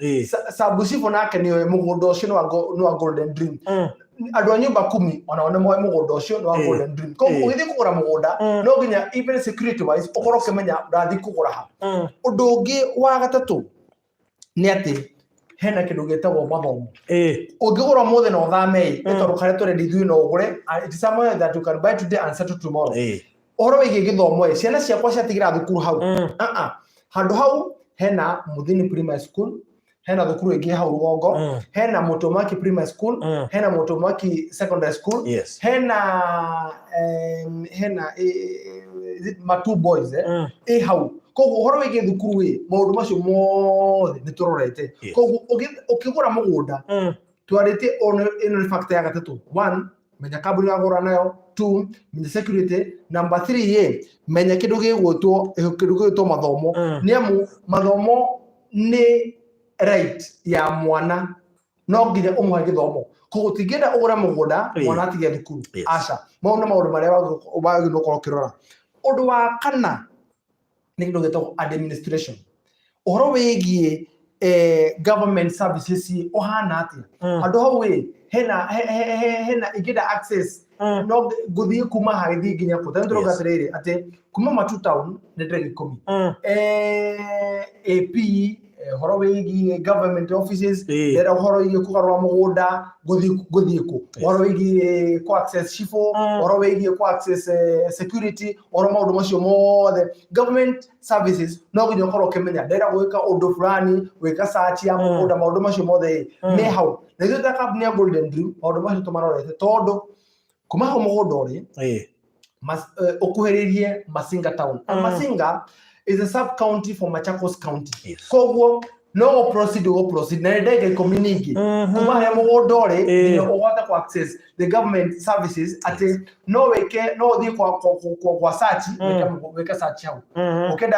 Sabu cibũ nake nĩoĩ mũgũnda ũcio nĩ wa Golden Dream. Andũ a nyũmba kumi onao nĩ moĩ mũgũnda ũcio nĩ wa Golden Dream. Koguo ũgĩthiĩ kũgũra mũgũnda no nginya even security wise ũkorwo ũkĩmenya ũrathiĩ kũgũra ha. Ũndũ ũngĩ wa gatatũ nĩ atĩ hena kĩndũ gĩtagwo mathomo. Ũngĩgũra ũmũthĩ na ũthame ĩ, nĩ tondũ karĩa tũrendi ithuĩ no ũgũre, it is somewhere that you can buy today and settle tomorrow. Ũhoro wĩgiĩ gĩthomo ĩ, ciana ciakwa ciatigĩra thukuru hau. Ah, ah. Handũ hau hena Muthini Primary School, hena thukuru ĩngĩ hau rũgongo, hena Mũtũmaki Primary School, hena Mũtũmaki Secondary School, hena is it Matu Boys, eh? Ĩ hau. Koguo ũhoro wĩgiĩ thukuru ĩ, maũndũ macio mothe nĩ tũrorete. Koguo ũkĩgũra mũgũnda, twarĩtie ĩno nĩ factor ya gatatũ. One, Menya kambuni ũragũra nayo. Two, menya security. Number three ĩ, menya kĩndũ gĩgwĩtwo mathomo, nĩ amu mathomo nĩ right ya mwana, no nginya ũmũhe gĩthomo. Koguo tingĩenda ũgũre mũgũnda mwana atige thukuru. Aca, mau nĩ maũndũ marĩa wagĩrĩirwo gũkorwo ũkĩrora. Ũndũ wa kana nĩ kĩndũ gĩtagwo administration, ũhoro wĩgiĩ government services ũhana atĩa handũ hau ĩ, hena hena ingĩenda access no ngũthiĩ kuma haha gĩthiĩ nginya kũ? Tondũ tũrauga atĩrĩrĩ, atĩ kuma Matu town nĩ ndege 10. AP, ũhoro wĩgiĩ government offices, ndĩrenda ũhoro wĩgiĩ kũgarũra mũgũnda, ngũthiĩ kũ? Ũhoro wĩgiĩ kũ access cibũ, ũhoro wĩgiĩ kũ access security, ũhoro maũndũ macio mothe, government services, no nginya ũkorwo ũkĩmenya ndĩrenda gwĩka ũndũ fulani, gwĩka search ya mũgũnda, maũndũ macio mothe ĩ, me hau. Na ithuĩ ta kambuni ya Golden Dream, maũndũ macio tũmarorete, tondũ kuma hau mũgũnda ũrĩ ũkuhĩrĩirie Masinga town. And Masinga is a sub county for Machakos County. Koguo no gũ proceed, gũ proceed na nĩ ndagĩka 10 ningĩ kuma harĩa mũgũnda ũrĩ nginya ũhote kũ access the government services, atĩ no wĩke, no ũthiĩ kwa search, wĩke search hau ũkĩenda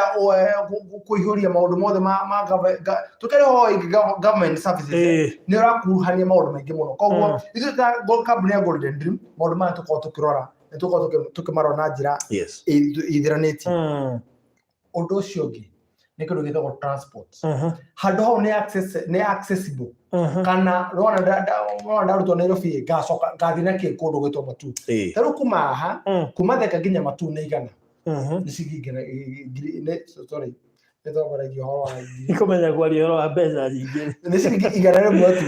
kũihũria maũndũ mothe ma tũkĩrĩ ho government services, nĩ ũrakuruhania maũndũ maingĩ mũno. Koguo ithuĩ ta kambuni ya Golden Dream, maũndũ maya tũkorwo tũkĩrora, nĩ tũkorwo tũkĩmarora na njĩra ĩthiranĩtie. Ũndũ ũcio ũngĩ nĩ kĩndũ gĩtagwo transport. Handũ hau nĩ accessible kana rona ndarutwo Nairobi, ngacoka ngathiĩ na kĩ kũndũ gwĩtwo Matu? Ta rĩu kuma haha, kuma Thika nginya Matu nĩ 100, nĩ ciringi ngiri sorry, nĩ twambaragia ũhoro wa ngiri. Kũmenya kwaria ũhoro wa mbeca nyingĩ. Nĩ ciringi 100 tu.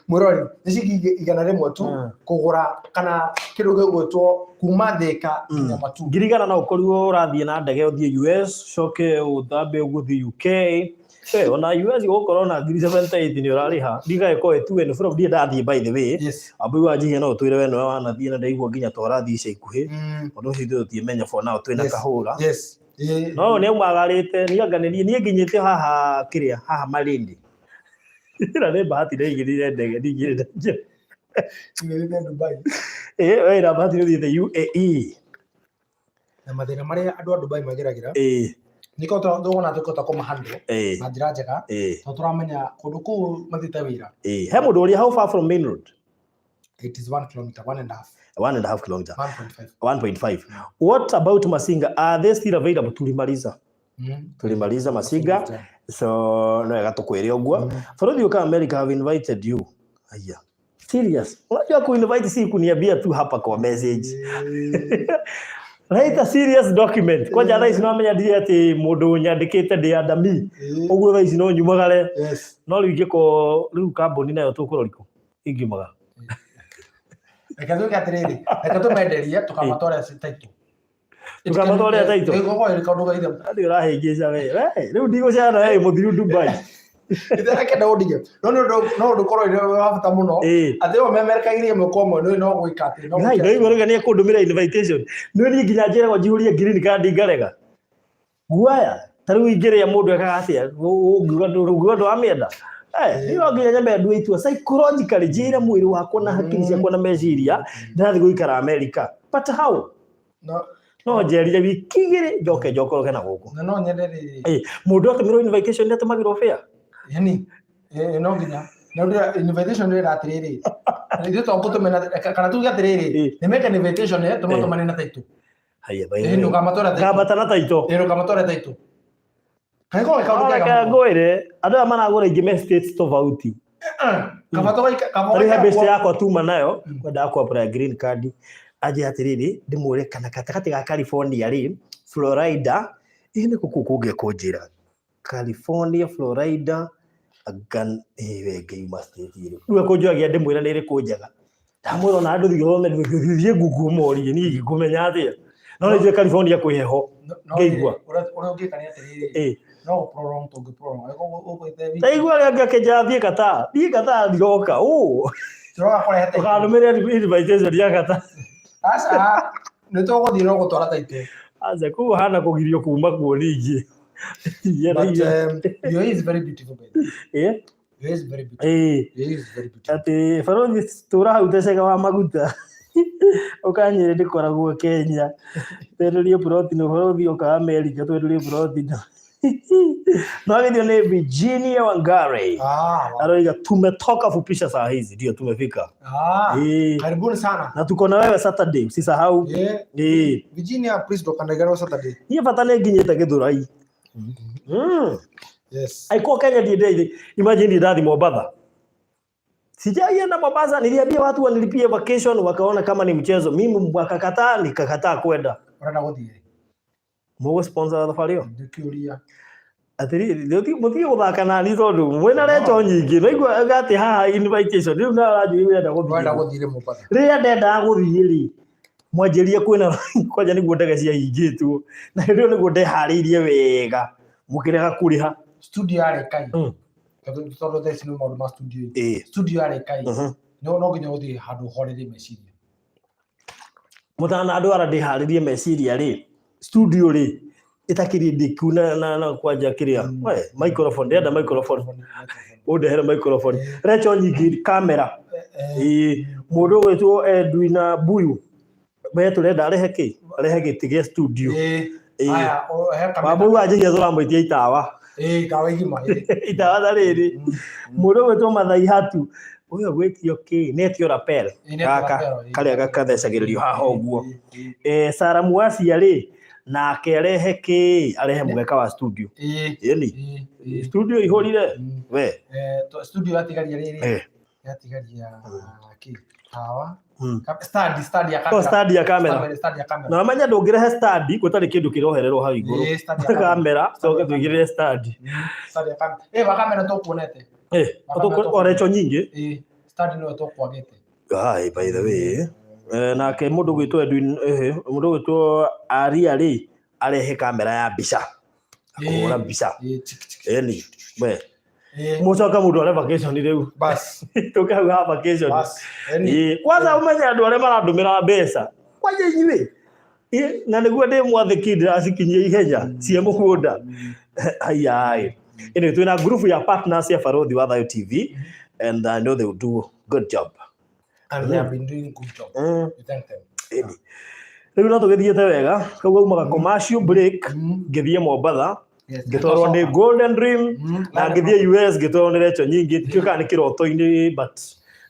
Mwĩrori, nĩ ciringi 100 tu kũgũra kana kĩndũ gĩgwĩtwo kuma Thika nginya Matu. 100,000 no ũkorirwo ũrathiĩ na ndege ũthiĩ US, ũcoke ũthambe ũgũthiĩ UK. Ona US gũkorwo na 78,000 nĩ ũrarĩha, ndigaĩ ko ĩtu ĩno from ndirĩ ndathiĩ, by the way. Ambui wa njihia no ũtwĩre we nĩwe wanathiĩ, na ndaigua nginya ta ũrathiĩ ica ikuhĩ. Ũndũ ũcio ithuĩ tũtiĩmenya, for now twĩna kahũra. No nĩ aumagarĩte, niĩ anga nĩ niĩ nginyĩte haha kĩrĩa haha Malindi, na nĩ bahati ndaigĩrire ndege ndingĩrĩte njĩra. Igĩrĩte Dubai. Ĩ we na bahati nĩ ũthiĩte UAE. Na mathĩna marĩa andũ a Dubai mageragĩra, nĩkĩo tũrona tũkĩhota kũmahandle na njĩra njega, tondũ tũramenya kũndũ kũu mathiĩte wĩra. Ĩ, he mũndũ ũrĩa, how far from main road? It is 1 kilometer, one and a half. 1.5 kilometer. 1.5. 1.5. What about Masinga? Are they still available? Tulimaliza. Tulimaliza Masinga. So no wega tukwire ũguo. Bũrũri ũka America have invited you. Aya. Serious. Unajua kuinvite si kuniambia tu hapa kwa message. Write a serious document. Kwanja thaa ici no menya ndirĩ atĩ mũndũ nyandĩkĩte ndĩ andami. Ũguo thaa ici no nyumagare. No rĩu ingĩko rĩu kambuni nayo tũkũroriko. Ingiumaga. Reke tuge atĩrĩrĩ, reke tũmenderie, tũkamatwara title. Tũkamatwarĩra title? Ĩĩ, kaũndũ ga ithe. Andũ ũrahĩngĩca we. We, rĩu ndigũcana na we mũthiru Dubai. Itarakenda ũndige. No nĩ ũndũ no ũndũ ũkorwo ũrĩ wa bata mũno. Atĩ o memerekagia ĩmwe kwa ĩmwe nĩ no gwĩka atĩ no Ngai, gwĩka. ndaigua rĩu nĩ ekũndũmĩra invitation. Nĩ niĩ nginya njĩragwo njihũrie green card ngarega. Guaya, ta rĩu ingĩrĩa mũndũ ekaga atĩa? Ũngiuga ndũramĩenda? Eh, no nginya nyambe ndue itua psychologically, njĩre mwĩrĩ wakwa na hakiri ciakwa na meciria ndĩrathiĩ gũikara America. But how? No. No njerire wiki 2 njoke njokoroke na gũkũ. Na no nyende rĩrĩ. Eh, mũndũ atũmĩrwo invitation nĩ atũmagĩrwo fare? Yani, no nginya. Na ũndũ invitation ndĩrera atĩrĩrĩ. Ithuĩ to ngũtũmena kana tuge atĩrĩrĩ, nĩ meka invitation tũmatũmane na title. Haya, Ĩ, by the way. ndũkamatware title. Ngambata na title. Ĩ, ndũkamatware title. Kaĩ ko kaũndũ kega Reke mũno. ngwĩre, andũ aya maragũra ingĩ me states tofauti. Kaba tũgaika kaba Tarĩu he ũgaikara best kuo. yakwa tuma nayo kwendaga ku apply green card, anjĩra atĩrĩrĩ, ndĩmwĩre kana gatagatĩ ga California rĩ, Florida, ĩ nĩ kũkũ kũngĩ kũnjĩra California, Florida, anga ĩ we Ngai, ma state ĩrĩkũ rĩu ekũnjoragia, ndĩmwĩre nĩ ĩrĩkũ njega. Ndamwĩra ona andũ thiĩ ũthome, thiĩ Google morie, niĩ ingĩkũmenya atĩa? No nĩ njũĩ California kwĩ heho. No Ngĩigua. ũrĩa ũngĩka nĩ atĩrĩrĩ, no gũ-prolong tũngĩ prolong. Angĩkorwo ũgwĩte wiki. Ndaigua arĩa angĩ akĩnjĩra thiĩ Qatar, thiĩ Qatar ndiroka ũ. Tũroka kũrehe title. Ũkanũmĩrĩra invitation ya Qatar. Aca, nĩ tũgũthiĩ no gũtwara title. Aca, kũu hana kũgirio kuma kuo ningĩ. But UAE is very beautiful, by the way. UAE is very beautiful. UAE is very beautiful. Atĩ barothi tũra hau tecega wa maguta. Ũkanyĩre ndĩkoragwo Kenya. Twenderie plot no ũhoro ũthiĩ ũka America twenderie plot no. No agithio nĩ Virginia Wangari. Ah, wa- Aroiga tumetoka fupisha saa hizi ndio tumefika. ah, Eh. karibuni sana. Na tuko na wewe Saturday, usisahau. Eh, Eh. Virginia, please ndũkaniganĩrwo Saturday. Niĩ bata nĩ nginyĩte Gĩthũrai. Yes. Aikuwa Kenya ndiye ndiye. Imagine ndiye ndathi Mombasa. Sijaienda Mombasa, niliambia watu wanilipie vacation wakaona kama ni mchezo. Mimi wakakataa, nikakataa kwenda. Ũrenda gũthiĩ? Mũgũ sponsor thabarĩ ĩyo? Nĩ kĩũria. Atĩrĩrĩ, mũtige gũthaka nani tondũ mwĩna reto nyingĩ. Naigua atĩ haha invitation, rĩu nawe ũranjũria ũrenda Ũrenda gũthiĩ. gũthiĩ rĩ Mombasa? Rĩrĩa ndendaga gũthiĩ rĩ, mwanjĩria kwĩna kwanja nĩguo ndege ciahingĩtwo. Na hĩndĩ ĩyo nĩguo ndeharĩirie wega. Mũkĩrega kũrĩha. Studio yarĩ Kai. Tondũ thaa ici nĩ maũndũ ma studio. Studio yarĩ Kai. No no nginya ũthiĩ handũ ũhorerie meciria. Mũtanandwara ndĩharĩrie meciria rĩ, studio rĩ, ĩtakĩrĩ ndĩku na kwanja kĩrĩa. We, microphone, ndĩrenda microphone. Ũndehere microphone. Recho nyingĩ, kamera. Ĩĩ, mũndũ ũgwĩtwo Edwina Mbuyu. We tũrenda arehe kĩ? Arehe gĩtĩ gĩa studio. Ĩĩ. Haya, he kamera. Wambũi wa Njihia tũramwĩtia itawa. Ĩĩ, itawa igima. Ĩĩ. Itawa ta rĩrĩ. Mũndũ ũgwĩtwo Mathai Hatu. Ũyũ ũgwĩtio kĩ? Nĩ etio lapel. Ĩĩ, nĩ etio Gaka, lapel, ĩĩ. karĩa gakathecagĩrĩrio haha ũguo. Ĩĩ, ĩĩ. Sara Muacia rĩ, nake arehe kĩ? Arehe mũgeka wa studio. Ĩĩ. Ĩni. Ĩĩ, ĩĩ. Studio ihũrire. We. Studio yatigaria rĩrĩ. Yatigaria kĩ? Tawa. Stand, stand ya Oh, camera. stand ya camera. Stand, stand ya camera. Na wamenya ndũngĩrehe stand gũtarĩ kĩndũ kĩrohererwo hau igũrũ. Ĩĩ, stand ya camera. Kamera, coke tũigĩrĩre stand. Stand ya camera. Wa camera tũkuonete. Orecho nyingĩ. Ĩĩ, stand nĩyo tũkwagĩte. Hi, by the way. Nake mũndũ gwĩtwo Edwin, mũndũ gwĩtwo Aria rĩ, arehe kamera ya mbica. Akũhũra mbica. Ĩĩ, chik, chik. Ĩni, we. Ĩĩ. Mũcoka mũndũ are vacation rĩu. Bas. Tũke hau ha vacation. Bas. Ĩni. Ĩĩ, kwanza ũmenye andũ arĩa marandũmĩra mbeca. Kwanja inyuĩ. Ĩĩ, na nĩguo ndĩ mwathĩki ndĩracikinyia ihenya cie mũgũnda. Haiya. Anyway, twĩna group ya partners ya Barothi wa Thayo TV and I know they will do good job. And they have been doing good job. We thank them. Ĩni. Rĩu no tũgĩthiĩte wega, koguo umaga commercial break, ngĩthiĩ Mombatha, Yes. ngĩtwarwo nĩ Golden Dream, na ngĩthiĩ US ngĩtwarwo nĩ Recho nyingĩ, ndiũĩ kana nĩ kĩroto-inĩ, but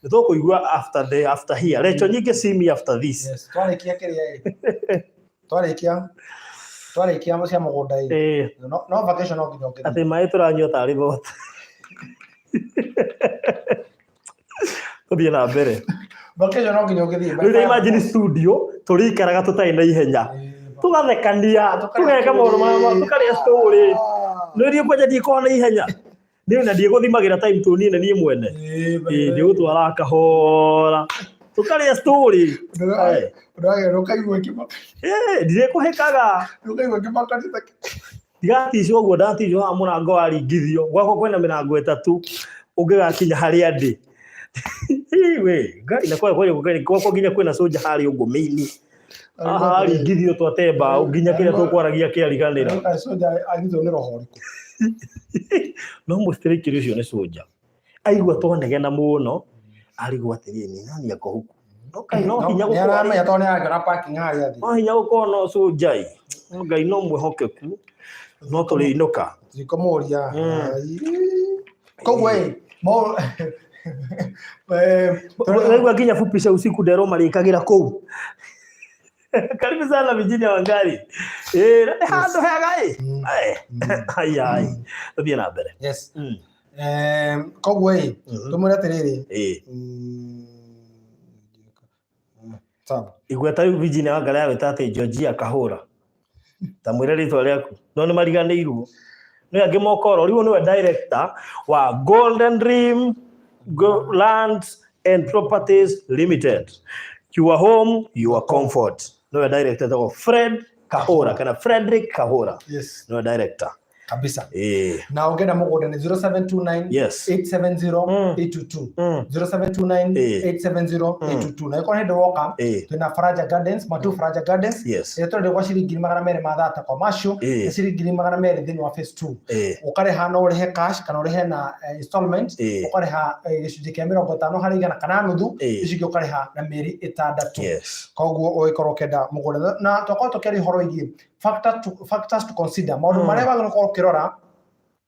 nĩ tũkũigua after the after here. Recho nyingĩ see me after this. Yes. Twarĩkia kĩrĩa ĩ. Twarĩkia twarĩkia cia mũgũnda ĩ. No, no vacation no nginya ũngĩthiĩ. Atĩ maĩ tũranyua tarĩ thota. Tũthiĩ na mbere. Vacation no nginya ũngĩthiĩ. Rĩu imagine studio tũrĩikaraga tũtarĩ na ihenya. Tũgathekania, tũgeka maũndũ ma tũkarĩa story. Nĩ niĩ kwanja ndikoragwo na ihenya. Niĩ na ndiĩgũthimagĩra time tũ niĩ na niĩ mwene. Ĩĩ, ndĩgũtwaraga kahora. Tũkarĩa story. Ndũkaigua kĩmaka. Ĩĩ, ndirĩkũhĩkaga. Ndũkaigua kĩmaka Ndigaticwo ũguo ndaticwo haha mũrango waringithio. Gwakwa kwĩna mĩrango ĩtatũ ũngĩgakinya harĩa ndĩ. We, Ngai, na gwakwa nginya kwĩna soldier harĩa ũngũmĩ-inĩ. Haha waringithio twate mbaũ nginya kĩrĩa tũkwaragia kĩariganĩra. Soldier anyitwo nĩ roho ũrĩkũ? No mũcitirĩkĩri ũcio nĩ soldier. Aigua twanegena mũno, arigwo atĩrĩrĩ, ni nani ako huku? No Ngai no hinya Nĩ gũkorwo aramenya tondũ nĩ arakĩona parking harĩa thĩ. no hinya gũkorwo no soldier ĩ. No Ngai no mwĩhokeku, no tũrĩinũka. Ndikũmũria. Koguo ĩ, mo Ũraigua nginya fupisha usiku nderwo marĩkagĩra kũu. Karibu sana Virginia Wangari. Nĩ handũ hega ĩ. Aya ĩ. Tũthiĩ na mbere. Yes. Koguo ĩ, tũmwĩre atĩrĩrĩ. Sawa. Igweta rĩu Virginia Wangari agwĩta atĩ Georgia Kahũra. Ta mwĩre rĩtwa rĩaku. No nĩ mariganĩirwo. Nĩ angĩ mokoro rĩu nĩwe director wa Golden Dream Land and Properties Limited. Your home, your comfort. Nĩwe director etagwo Fred Kahũra kana Frederick Kahũra. Yes. Nĩwe director. Kabisa. Ĩĩ. Na ũngĩenda mũgũnda nĩ 0729 870 822. 0729 870 822. Na ĩkorwo hĩndĩ woka, twĩna Faraja Gardens, Matu Faraja Gardens, ĩrĩa tũrendia gwa ciringi 230,000 commercial, na ciringi 200,000 thĩinĩ wa phase 2. Ũkarĩha, no ũrĩhe cash kana ũrĩhe na installment. Ũkarĩha gĩcunjĩ kĩa 50% kana nuthu, icio ingĩ ũkarĩha na mĩeri 6. Koguo ũgĩkorwo ũkĩenda mũgũnda, na twakorwo tũkĩaria ũhoro wĩgiĩ factors to consider, maũndũ marĩa wagĩrĩirwo gũkorwo ũkĩrora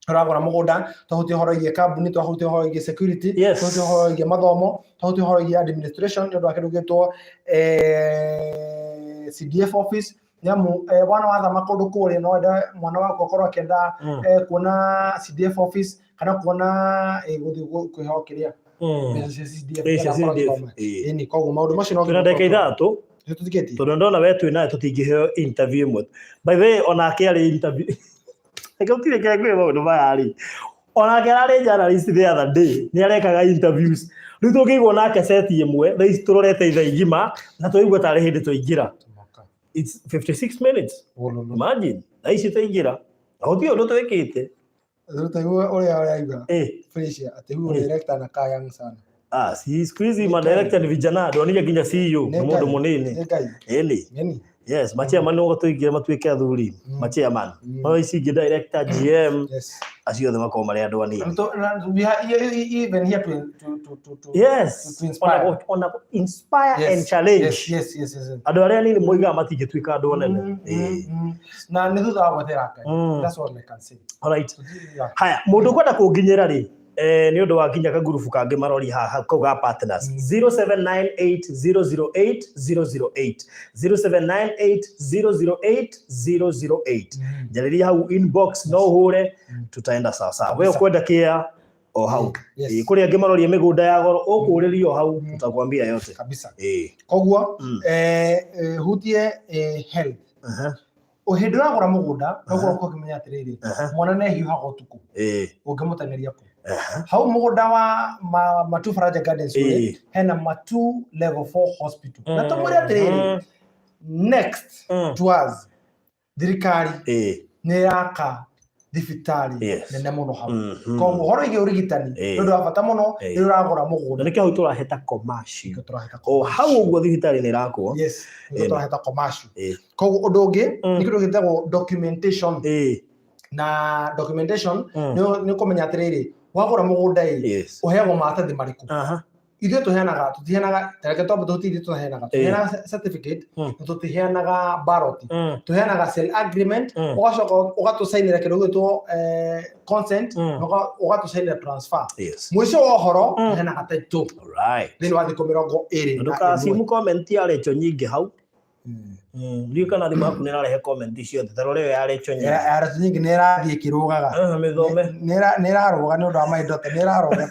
ũragũra mũgũnda. Twahutia ũhoro wĩgiĩ kambuni, twahutia ũhoro wĩgiĩ security, twahutia ũhoro wĩgiĩ mathomo, twahutia ũhoro wĩgiĩ administration nĩ ũndũ wa kĩndũ gĩtwo CDF office, nĩamu wana wathama kũndũ kũrĩa, no wende mwana waku akorwo akĩenda kuona CDF office kana kuona gũthiĩ kwĩheo kĩrĩa mbeca cia CDF, Cia nĩgetha akorwo CDF, agĩthoma. Ĩni, koguo maũndũ macio no Twĩna ndagĩka 3. Tũtikĩtie. Tondũ ndona we twĩ nawe tũtingĩheo interview ĩmwe. By the way, onake arĩ interview, reke gũtirĩ kĩrĩa kwĩ maũndũ maya rĩ, onake ararĩ journalist the other day, nĩ arekaga interviews. Rĩu tũngĩigwo nake set ĩmwe thaa ici tũrorete ithaa igima na tũigua tarĩ hĩndĩ twaingĩra. It's 56 minutes. Wololo. Imagine thaa ici twaingĩra na gũtirĩ ũndũ twĩkĩte. Rĩu taiguo ũrĩa ũraiga. Eh. Felicia atĩ huyu director anakaa young sana. Ah, si siku hizi madirector ni vijana, ndonire nginya CEO nĩ Nĩ mũndũ Ngai. mũnini. Nĩ Ngai. Ĩni. Nini? Yes, machairman no tũingĩre matuĩke athuri, machairman. No ici ingĩ, director, GM, acio othe makorwo marĩ andũ anini. And so, we are even here to to inspire. Ona inspire and challenge. Andũ arĩa anini moigaga matingĩtuĩka andũ anene. Na nĩ thutha wa gwethera Ngai. That's all I can say. Alright. Yeah. Haya, mũndũ ũkwenda kũnginyĩra rĩ, nĩ ũndũ wa nginya kagurubu kangĩ marori haha kau ga partners, 0798008008, 0798008008. Njarĩria hau inbox, no ũhũre, tutaenda sawa sawa. We ũkwenda kĩa o hau. Kũrĩ angĩ maroria mĩgũnda ya goro, ũkũrĩrio o hau, tutakwambia yote. Kabisa. Koguo Koguo hutie health. O hĩndĩ ũragũra mũgũnda no ũkorwo ũkĩmenya atĩrĩrĩ, mwana nĩ ehiũhaga ũtukũ, ũngĩmũteng'eria kũ hau mũgũnda wa Matu Faraja Gardens ũrĩ, hena Matu Level 4 Hospital, na tũmwĩre atĩrĩrĩ, next to us thirikari nĩ ĩraka thibitarĩ nene mũno hau. Koguo ũhoro wĩgiĩ ũrigitani nĩ ũndũ wa bata mũno rĩrĩa ũragũra Na mũgũnda. Nĩkĩo hau tũraheta commercial. Nĩkĩo tũraheta. O hau ũguo thibitarĩ nĩ ĩrakwo. Yes, nĩkĩo tũraheta commercial. Koguo ũndũ ũngĩ nĩ kĩndũ gĩtagwo documentation, na documentation nĩ ũkũmenya atĩrĩrĩ, wagũra mũgũnda ĩ, ũheagwo maratathi marĩkũ? Ithuĩ tũheanaga, tũtiheanaga, tareke twambe tũhutie ithuĩ tũheanaga, tũheanaga certificate na tũtiheanaga ballot. Tũheanaga sale agreement, ũgacoka ũgatũcainĩra kĩndũ gĩgwĩtwo consent, na ũgatũcainĩra transfer. Mũico wa ũhoro, tũheanaga title thĩinĩ wa thikũ 21. Ndũkacimu comment ya Rachel nyingĩ hau. Ndiũĩ kana thimũ yaku nĩ ĩrarehe comment ciothe, ta rora ĩyo ya Rachel nyingĩ. Ya Rachel nyingĩ nĩ ĩrathiĩ ĩkĩrũgaga. Mĩthome. Nĩ ĩrarũga nĩ ũndũ wa my daughter, nĩ ĩrarũga.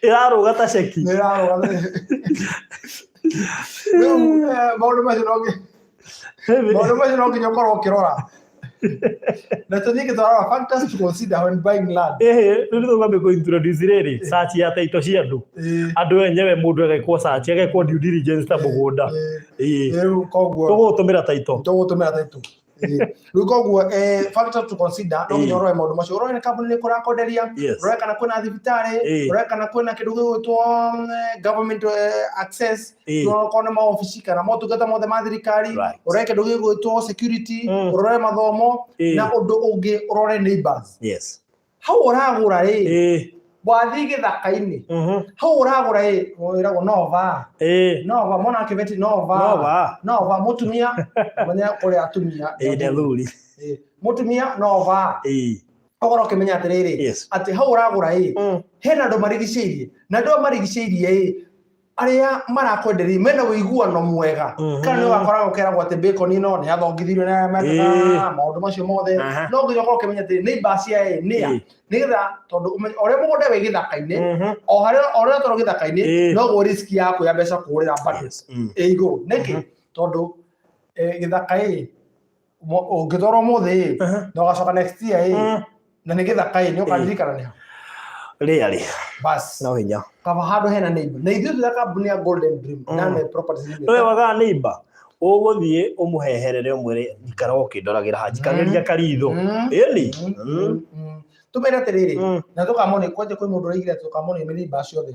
Ĩrarũga ta ceki. Nĩ ĩrarũga rĩu. Maũndũ macio no nginya ũkorwo ũkĩrora, na tũthiĩ tũrarora factors to consider when buying land. Ĩhĩ, rĩu nĩ tũkwambia kũ introduce rĩrĩ search ya title cia andũ. Andũ enyewe, mũndũ agekwo search, agekwo due diligence ta mũgũnda. Rĩu koguo Tũgũtũmĩra title. Tũgũtũmĩra title. Rĩu koguo factor to consider, no nginya ũrore maũndũ macio, ũrore nĩ kambuni ĩrĩkũ ũrakwenderia, ũrore kana kwĩna thibitarĩ, ũrore kana kwĩna kĩndũ gĩgwĩtwo government access, okorwo nĩ maobici kana motungata mothe ma thirikari, ũrore kĩndũ gĩgwĩtwo security, ũrore mathomo, na ũndũ ũngĩ ũrore neighbors. Hau ũragũra rĩ, wathiĩ gĩthaka-inĩ, hau ũragũra ĩ, wĩragwo nova. Nova mwana wa kĩbeti nova. Nova. Nova mũtumia, menya kũrĩa atumia. Nĩ athuri. Mũtumia nova. Ũkorwo ũkĩmenya atĩrĩrĩ, atĩ hau ũragũra ĩ, hena andũ marigicĩirie, na andũ aya marigicĩirie ĩ, arĩa marakwenderia mena ũiguano mwega, kana nĩ ũgakoraga ũkeragwo atĩ bacon ĩno nĩ yathongithirio nĩ arĩa mekaga maũndũ macio mothe. No nginya ũkorwo ũkĩmenya atĩ neighbors cia ĩ nĩa, nĩgetha tondũ o ũrĩa mũgũnda wĩ gĩthaka-inĩ, o harĩa o ũrĩa twarwo gĩthaka-inĩ, noguo risk yaku ya mbeca kũũrĩra bado ĩ igũrũ. Nĩkĩ? Tondũ gĩthaka ĩ, ũngĩtwarwo ũmũthĩ ĩ, na ũgacoka next year ĩ, na nĩ gĩthaka ĩ, nĩ ũkaririkana nĩ ha. Rĩarĩ Bas. No hinya. Kaba handũ hena neighbor, na ithuĩ twĩ kambuni ya Golden Dream, Dame Properties Limited. Nĩwe wagaga neighbor. Ũgũthiĩ ũmũheherere ũmwĩre ikara ũkĩndoragĩra haha njikagĩria karitho. Ĩni. Tũmere atĩrĩrĩ, na tũkamone kwanja kwĩ mũndũ ũraigire atĩ tũkamone nĩ neighbors ciothe.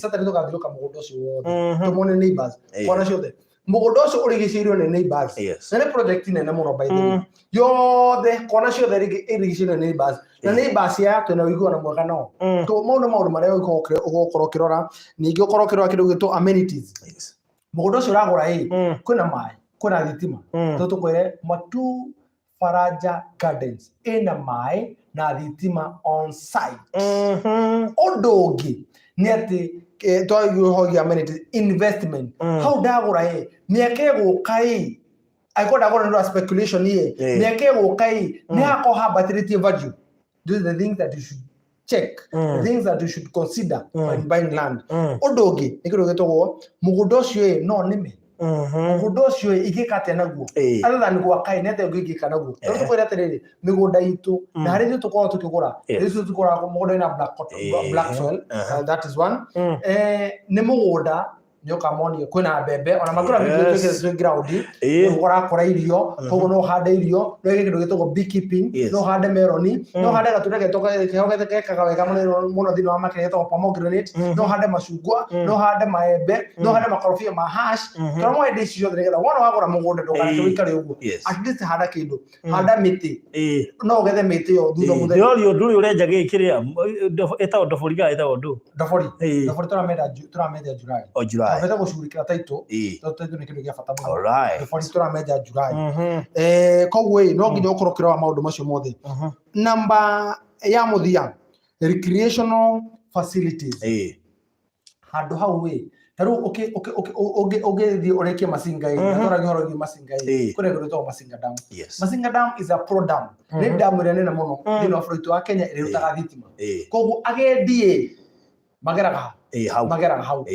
Saturday tũgathiũrũrũka mũgũnda ũcio wothe, tũmone neighbors kona ciothe. Mũgũnda ũcio ũrigicĩirio nĩ neighbors. Na nĩ project nene mũno, by the way. Yothe kona ciothe ĩrigicĩirio nĩ neighbors, na neighbors aya twĩna ũiguano mwega nao. Koguo mau nĩ maũndũ marĩa ũgũkorwo ũkĩrora. Ningĩ ũkorwo ũkĩrora kĩndũ gĩtwo amenities. Mũgũnda ũcio ũragũra ĩ, kwĩna maĩ, kwĩna thitima? To tũkwĩre Matu Faraja Gardens ĩna maĩ na thitima on site. Ũndũ ũngĩ nĩ atĩ twahogia amenities, investment. Hau ndagũra ĩ, mĩaka ĩgũka ĩ, angĩkorwo ndagũra nĩ ũndũ wa speculation ĩ, mĩaka ĩgũka ĩ, nĩ hakorwo hambatĩrĩtie value. These are the things that you should check, the things that you should consider when buying land. Ũndũ ũngĩ nĩ kĩndũ gĩtagwo mũgũnda ũcio ĩ, no nĩme mũgũnda ũcio ĩ, ingĩka atĩa naguo other than gwaka ĩ, nĩ atĩa ũngĩ ingĩka naguo? Tondũ tũkwĩra atĩrĩrĩ, mĩgũnda itũ na harĩa ithuĩ tũkoragwo tũkĩgũra, ithuĩ tũgũraga mũgũnda wĩna black soil. That is one. Nĩ mũgũnda nĩ ũkamonia kwĩna mbembe ona makũra video twĩkĩte twĩ ground, nĩ ũrakũra irio. Koguo no ũhande irio, no wĩke kĩndũ gĩtagwo beekeeping, no ũhande meroni, no ũhande gatunda getagwo gekaga wega mũno mũno thĩinĩ wa market getagwo pomegranate, no ũhande macungwa, no ũhande maembe, no ũhande makorobia ma hash. Tũramũhe indo ici ciothe nĩgetha wona wagũra mũgũnda ndũkareke ũikare ũguo. At least handa kĩndũ, handa mĩtĩ, no ũgethe mĩtĩ ĩyo thutha mũthenya. Ndĩrorio ũndũ ũrĩa ũrenja gĩkĩ kĩrĩa ĩtagwo ndobori kana ĩtagwo ndũ? Ndobori. Ndobori tũramenda July. O July. Twambĩte gũcugurikĩra title, tondũ title nĩ kĩndũ gĩa bata mũno. Ndobori tũramenja July. Koguo ĩ, no nginya ũkorwo ũkĩrora maũndũ macio mothe. Namba ya mũthia, recreational facilities. Handũ hau ĩ, ta rĩu ũngĩthiĩ ũrĩkie Masinga ĩ, na twaragia ũhoro wĩgiĩ Masinga ĩ, kwĩna kĩndũ gĩtagwo Masinga Dam. Masinga Dam is a pro dam, nĩ dam ĩrĩa nene mũno thĩinĩ wa bũrũri witũ wa Kenya ĩrĩa ĩrutaga thitima. Koguo agendi ĩ, mageraga hau. Hau. Mageraga hau.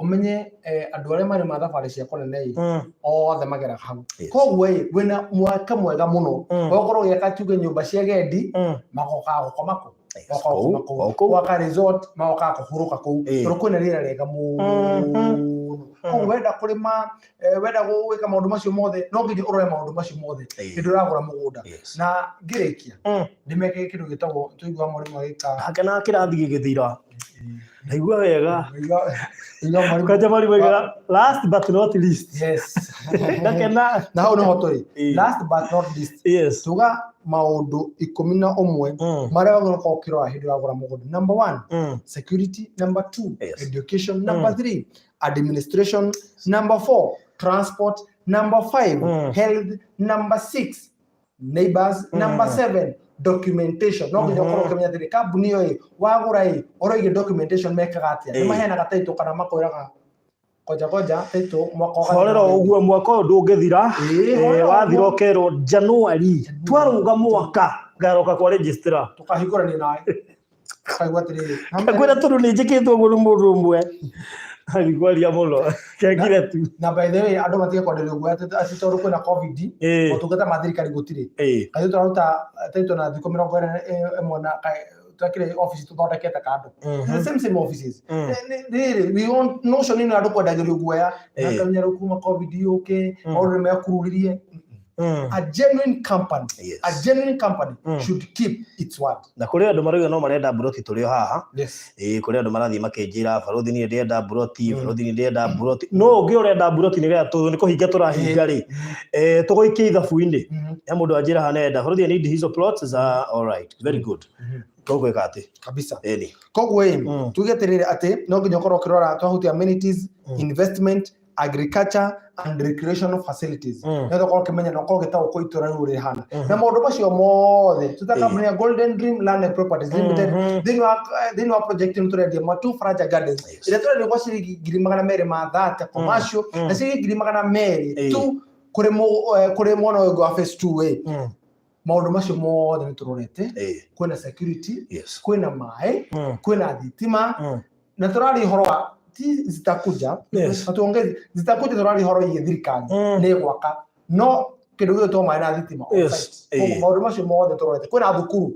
Ũmenye andũ arĩa marĩ ma thabarĩ cia kũnene ĩ, othe mageraga hau. Koguo ĩ, wĩna mweke mwega mũno wa gũkorwo ũgĩaka tuge nyũmba cia agendi, magokaga gũkoma kũ, magokaga gũkoma kũu. O kũu. Gwaka resort, magokaga kũhurũka kũu, tondũ kwĩna rĩera rĩega mũno. Koguo wenda kũrĩma, wenda gwĩka maũndũ macio mothe, no nginya ũrore maũndũ macio mothe hĩndĩ ũragũra mũgũnda. Na ngĩrĩkia, nĩmekĩre kĩndũ gĩtagwo tũigua mwarimũ agĩka. Hakena kĩrathi gĩgĩthira. Ndaigua wega. Igua mwarimũ. Kwanja mwarimũ aigaga last but not least. Ndakena. Na hau nĩho tũrĩ. Last but not least, tuga maũndũ 11 marĩa wagĩrĩirwo gũkorwo ũkĩrora hĩndĩ ũragũra mũgũnda. Number one, security. Number two, education. Number three, administration. Number four, transport. Number five, health. Number six, neighbors. Number seven, documentation. No nginya ũkorwo ũkĩmenya atĩrĩ, kambuni ĩyo ĩ wagũra ĩ, ũroige documentation mekaga atĩa? Nĩ maheanaga title kana makwĩraga koja koja title mwaka ũgathira? Horera ũguo, mwaka ũyũ ndũngĩthira. Horera Wathira ũguo. ũkerwo January twarũga mwaka ngaroka kwa registrar. Tũkahingũrania nawe, tũkaigua atĩrĩrĩ, Ngwĩra tondũ nĩ njĩkĩtwo ũguo nĩ mũndũ ũmwe agĩkwaria mũno kengire tu. Na by the way, andũ matige kwenderio guoya atĩ tondũ kwĩna COVID, motungata ma thirikari gũtirĩ. Kaithuĩ tũraruta title na thikũ 21 na twekire office tũthondekete kando, the same same offices. Rĩrĩ we want notion ĩno ya andũ kwendagĩrio guoya na kamenya rĩu kuma COVID yũke, maũndũ nĩ mekururirie. A genuine company, a genuine company should keep its word. Na kũrĩ andũ marauga no marenda mburoti tũrĩ o haha. Ĩĩ, kũrĩ andũ marathiĩ makĩnjĩra, "Barũthi, niĩ ndĩrenda mburoti, barũthi, niĩ ndĩrenda mburoti." No ũngĩ ũrenda mburoti nĩgetha nĩ kũhinga tũrahinga rĩ, tũgũikia ithabu-inĩ. He mũndũ anjĩra haha nenda, "Barũthi, I need hizo plots za." All right, very good. Tũgwĩka atĩ Kabisa. Ĩni. Koguo ĩ, tuge atĩrĩrĩ, atĩ no nginya ũkorwo ũkĩrora twahutia amenities, investment, agriculture and recreational facilities, nĩgetha ũkorwo ũkĩmenya na ũkorwo ũgĩtaũkwo itũra rĩu rĩhana na maũndũ macio mothe. Tuta kambuni ya Golden Dream Land and Properties Limited, thĩinĩ wa project ĩno tũrendia Matu Faraja Gardens, ĩrĩa tũrendia kwa ciringi 230,000 commercial, na ciringi 200,000 tu kũrĩ mwena ũyũ ũngĩ wa phase 2 ĩ. Maũndũ macio mothe nĩ tũrorete. Kwĩna security, kwĩna maĩ, kwĩna thitima, na tũraria ũhoro wa ti zitakuja. Na tuongeze zitakuja, tũraria ũhoro wĩgiĩ thirikari nĩ gwaka no kĩndũ gĩgwĩtwo maĩ na thitima on site. Koguo maũndũ macio mothe tũrorete, kwĩna thukuru,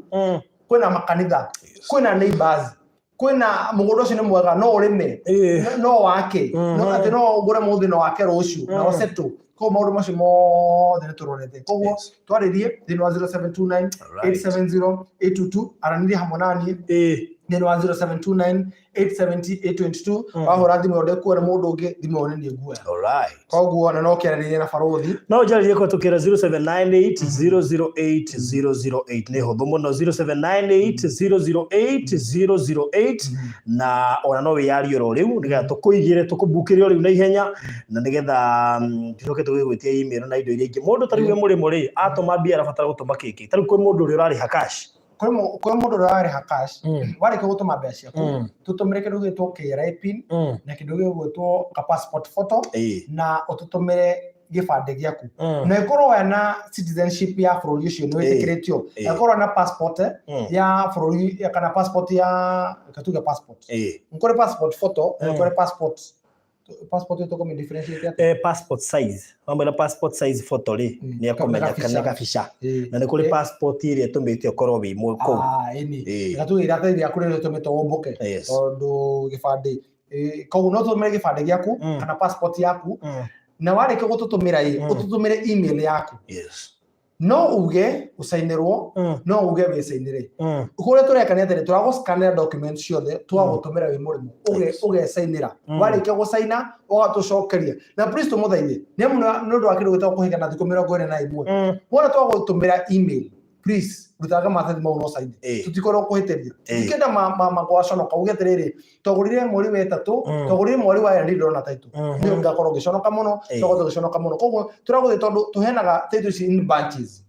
kwĩna makanitha, kwĩna neighbors. Kwĩna mũgũnda ũcio nĩ mwega, no ũrĩme, no wake, no atĩ no ũgũre mũthĩ no wake rũciũ na ũsettle. Koguo maũndũ macio mothe nĩ tũrorete. Koguo twarĩrie thĩinĩ wa 0729 870 822, aranĩria hamwe naniĩ thĩinĩ wa 0729 870 822. Wahũra thimũ ĩyo ndĩkuoya, nĩ mũndũ ũngĩ, thimũ ĩyo nĩ niĩ nguoya. Koguo na no kĩaranĩrie na barũthi. No njarĩrie kũhetũkĩra 0798 008 008, nĩ hũthũ mũno, 0798 008 008, na ona no wĩyarie oro rĩu nĩgetha tũkũigĩre, tũkũbukĩre o rĩu na ihenya, na nĩgetha tũcoke tũgĩgwĩtie email na indo iria ingĩ. Mũndũ ta rĩu wĩ mũrĩmo rĩ, atũma mbia arabatara gũtũma kĩkĩ? Ta rĩu kwĩ mũndũ ũrĩa ũrarĩha cash. Kwĩ mũndũ ũrĩa ũrarĩha cash, warĩkia gũtũma mbeca ciaku, tũtũmĩre kĩndũ gĩgwĩtwo KRA PIN na kĩndũ gĩgwĩtwo ka passport photo, na ũtũtũmĩre gĩbandĩ gĩaku, na ĩkorwo wena citizenship ya bũrũri ũcio nĩ wĩtĩkĩrĩtio, ĩkorwo na passport ya bũrũri kana passport ya, reke tuge passport, nĩ kũrĩ passport photo na nĩ kũrĩ passport, passport ĩyo tũkũmĩ differentiate atĩa? Passport size, wamwĩra passport size photo rĩ, nĩ ekũmenya kana nĩ gabica, na nĩ kũrĩ passport ĩrĩa ĩtũmĩte ũkorwo wĩ kũu. Ah, ĩni. Reke tuge iratathi rĩaku rĩrĩa rĩtũmĩte ũmbũke, tondũ gĩbandĩ, koguo no tũtũmĩre gĩbandĩ gĩaku kana passport yaku, na warĩkia gũtũtũmĩra ĩ, ũtũtũmĩre email yaku. No uge ũcainĩrwo, no uge wĩcainĩre. Kũrĩa tũreka nĩ atĩrĩ, tũragũscanĩra document ciothe, tũgagũtũmĩra wĩ mũrĩmo, ũgecainĩra. Warĩkia gũcaina ũgatũcokeria, na please tũmũthaithe, nĩ amu nĩ ũndũ wa kĩndũ gĩtagwo kũhĩga na thikũ 41. Wona twagũtũmĩra email, please rutaga maratathi mau no caine. Tũtikorwo kũhĩtĩria, tũtikenda magwaconoka uge atĩrĩrĩ, twagũrire mweri wa ĩtatũ, twagũrire mweri wa ĩna, ndĩrona title. Nĩ ngakorwo ngĩconoka mũno. Twakorwo tũgĩconoka mũno. Koguo tũragũthaitha, tondũ tũheanaga title ici in batches,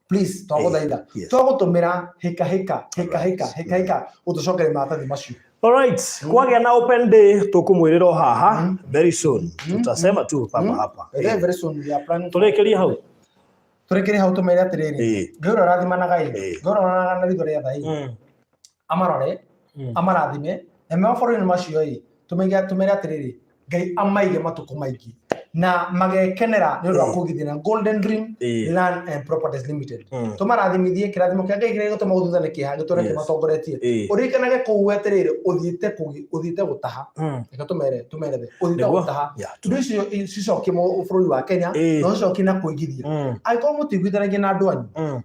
please twagũthaitha, twagũtũmĩra hĩka hĩka hĩka hĩka hĩka hĩka ũtũcokerie maratathi macio. Alright, kwagĩa na open day tũkũmwĩrĩra o haha very soon. Tutasema tu papa hapa. Very, very soon we are planning. Tũrĩkĩrie hau. Tũrĩkĩrie hau, tũmere atĩrĩrĩ, Ngai ũrĩa ũrathimanaga ĩ, Ngai ũrĩa ũroraga na ritho rĩa tha ĩ, amarore, amarathime, na me mabũrũri-inĩ macio ĩ, tũmere tũmere atĩrĩrĩ, Ngai amaige matukũ maingĩ na magekenera nĩ ũndũ wa kũgithia na Golden Dream Land and Properties Limited. Tũmarathimithie, kĩrathimo kĩa Ngai kĩrĩa gĩtũma gũthutha nĩ kĩeha gĩtũre kĩmatongoretie. Ũririkanage kũu atĩrĩrĩ, ũthiĩte ũthiĩte gũtaha. Reke tũmere tũmerethe ũthiĩte gũtaha indo icio cicokie bũrũri wa Kenya, na ũcokie na kũigithia. Angĩkorwo mũtiguithanagia na andũ anyu,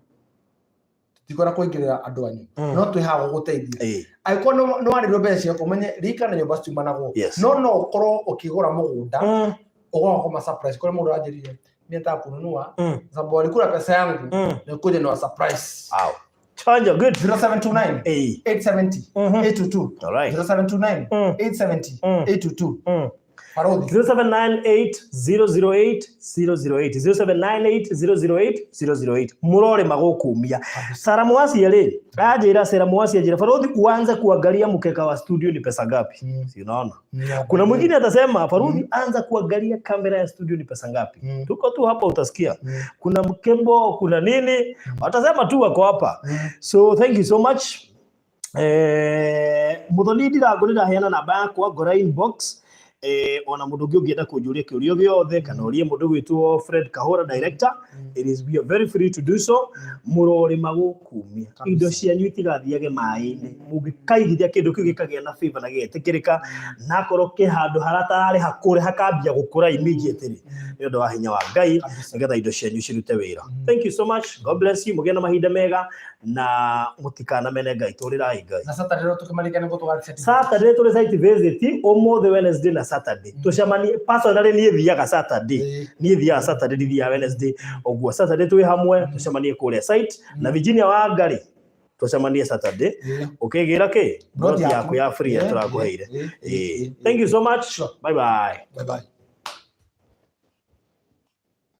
tũtikwenda kũingĩrĩra andũ anyu, no twĩ haha gũgũteithia. Angĩkorwo nĩ warĩrwo mbeca ciaku, ũmenye ririkana nyũmba citiumanagwo. No no ũkorwo ũkĩgũra mũgũnda, ũgoka kũma surprise. Kũrĩ mũndũ wanjĩrire, mimi nataka kununua sababu walikula pesa yangu, nikuja ni surprise. Wow. Chonjo, good. 0729 870 822. 0729 870 822. Barothi. 0798 008 008, 0798 008 008. Murore magũkumia. Sara Mwasia rĩ, anjĩra, Sara Mwasia anjĩra, "Barothi, uanze kuangalia mkeka wa studio ni pesa ngapi?" Si unaona? Kuna mwingine atasema, "Barothi, anza kuangalia kamera ya studio ni pesa ngapi?" Tuko tu hapa, utasikia. Kuna mkembo, kuna nini, watasema tu wako hapa. So thank you so much. Muthoni Ndirango, nĩ ndaheana namba yakwa, ngora inbox, ona mũndũ ũngĩ ũngĩenda kũnjũria kĩũria gĩothe kana ũrie mũndũ gwĩtwo Fred Kahora, director, it is, we are very free to do so. Mũrore magũkumia. Indo cianyu itigathiage maĩ-inĩ. Mũngĩkaigithia kĩndũ kĩu gĩkagĩa na favor na gĩgetĩkĩrĩka, na akorwo kĩ handũ haratararĩ hakũre, hakambia gũkũra immediately nĩ ũndũ wa hinya wa Ngai, nĩgetha indo cianyu cirute wĩra. Thank you so much, God bless you, mũgĩe na mahinda mega na mũtikanamene Ngai, tũrĩrai Ngai. Na Saturday no tũkĩmarĩkia nĩguo tũgathiĩ. Saturday tũrĩ site visit, ũmũthĩ Wednesday na Saturday tũcemanie. Personally niĩ thiaga Saturday, niĩ thiaga Saturday, ndithiaga Wednesday. Ũguo Saturday twĩ hamwe, tũcemanie kũrĩa site na Virginia Wangari, tũcemanie Saturday. Ũkĩgĩra kĩ Plot plot yaku ya free tũrakũheire. Thank you so much. Bye bye. Bye bye.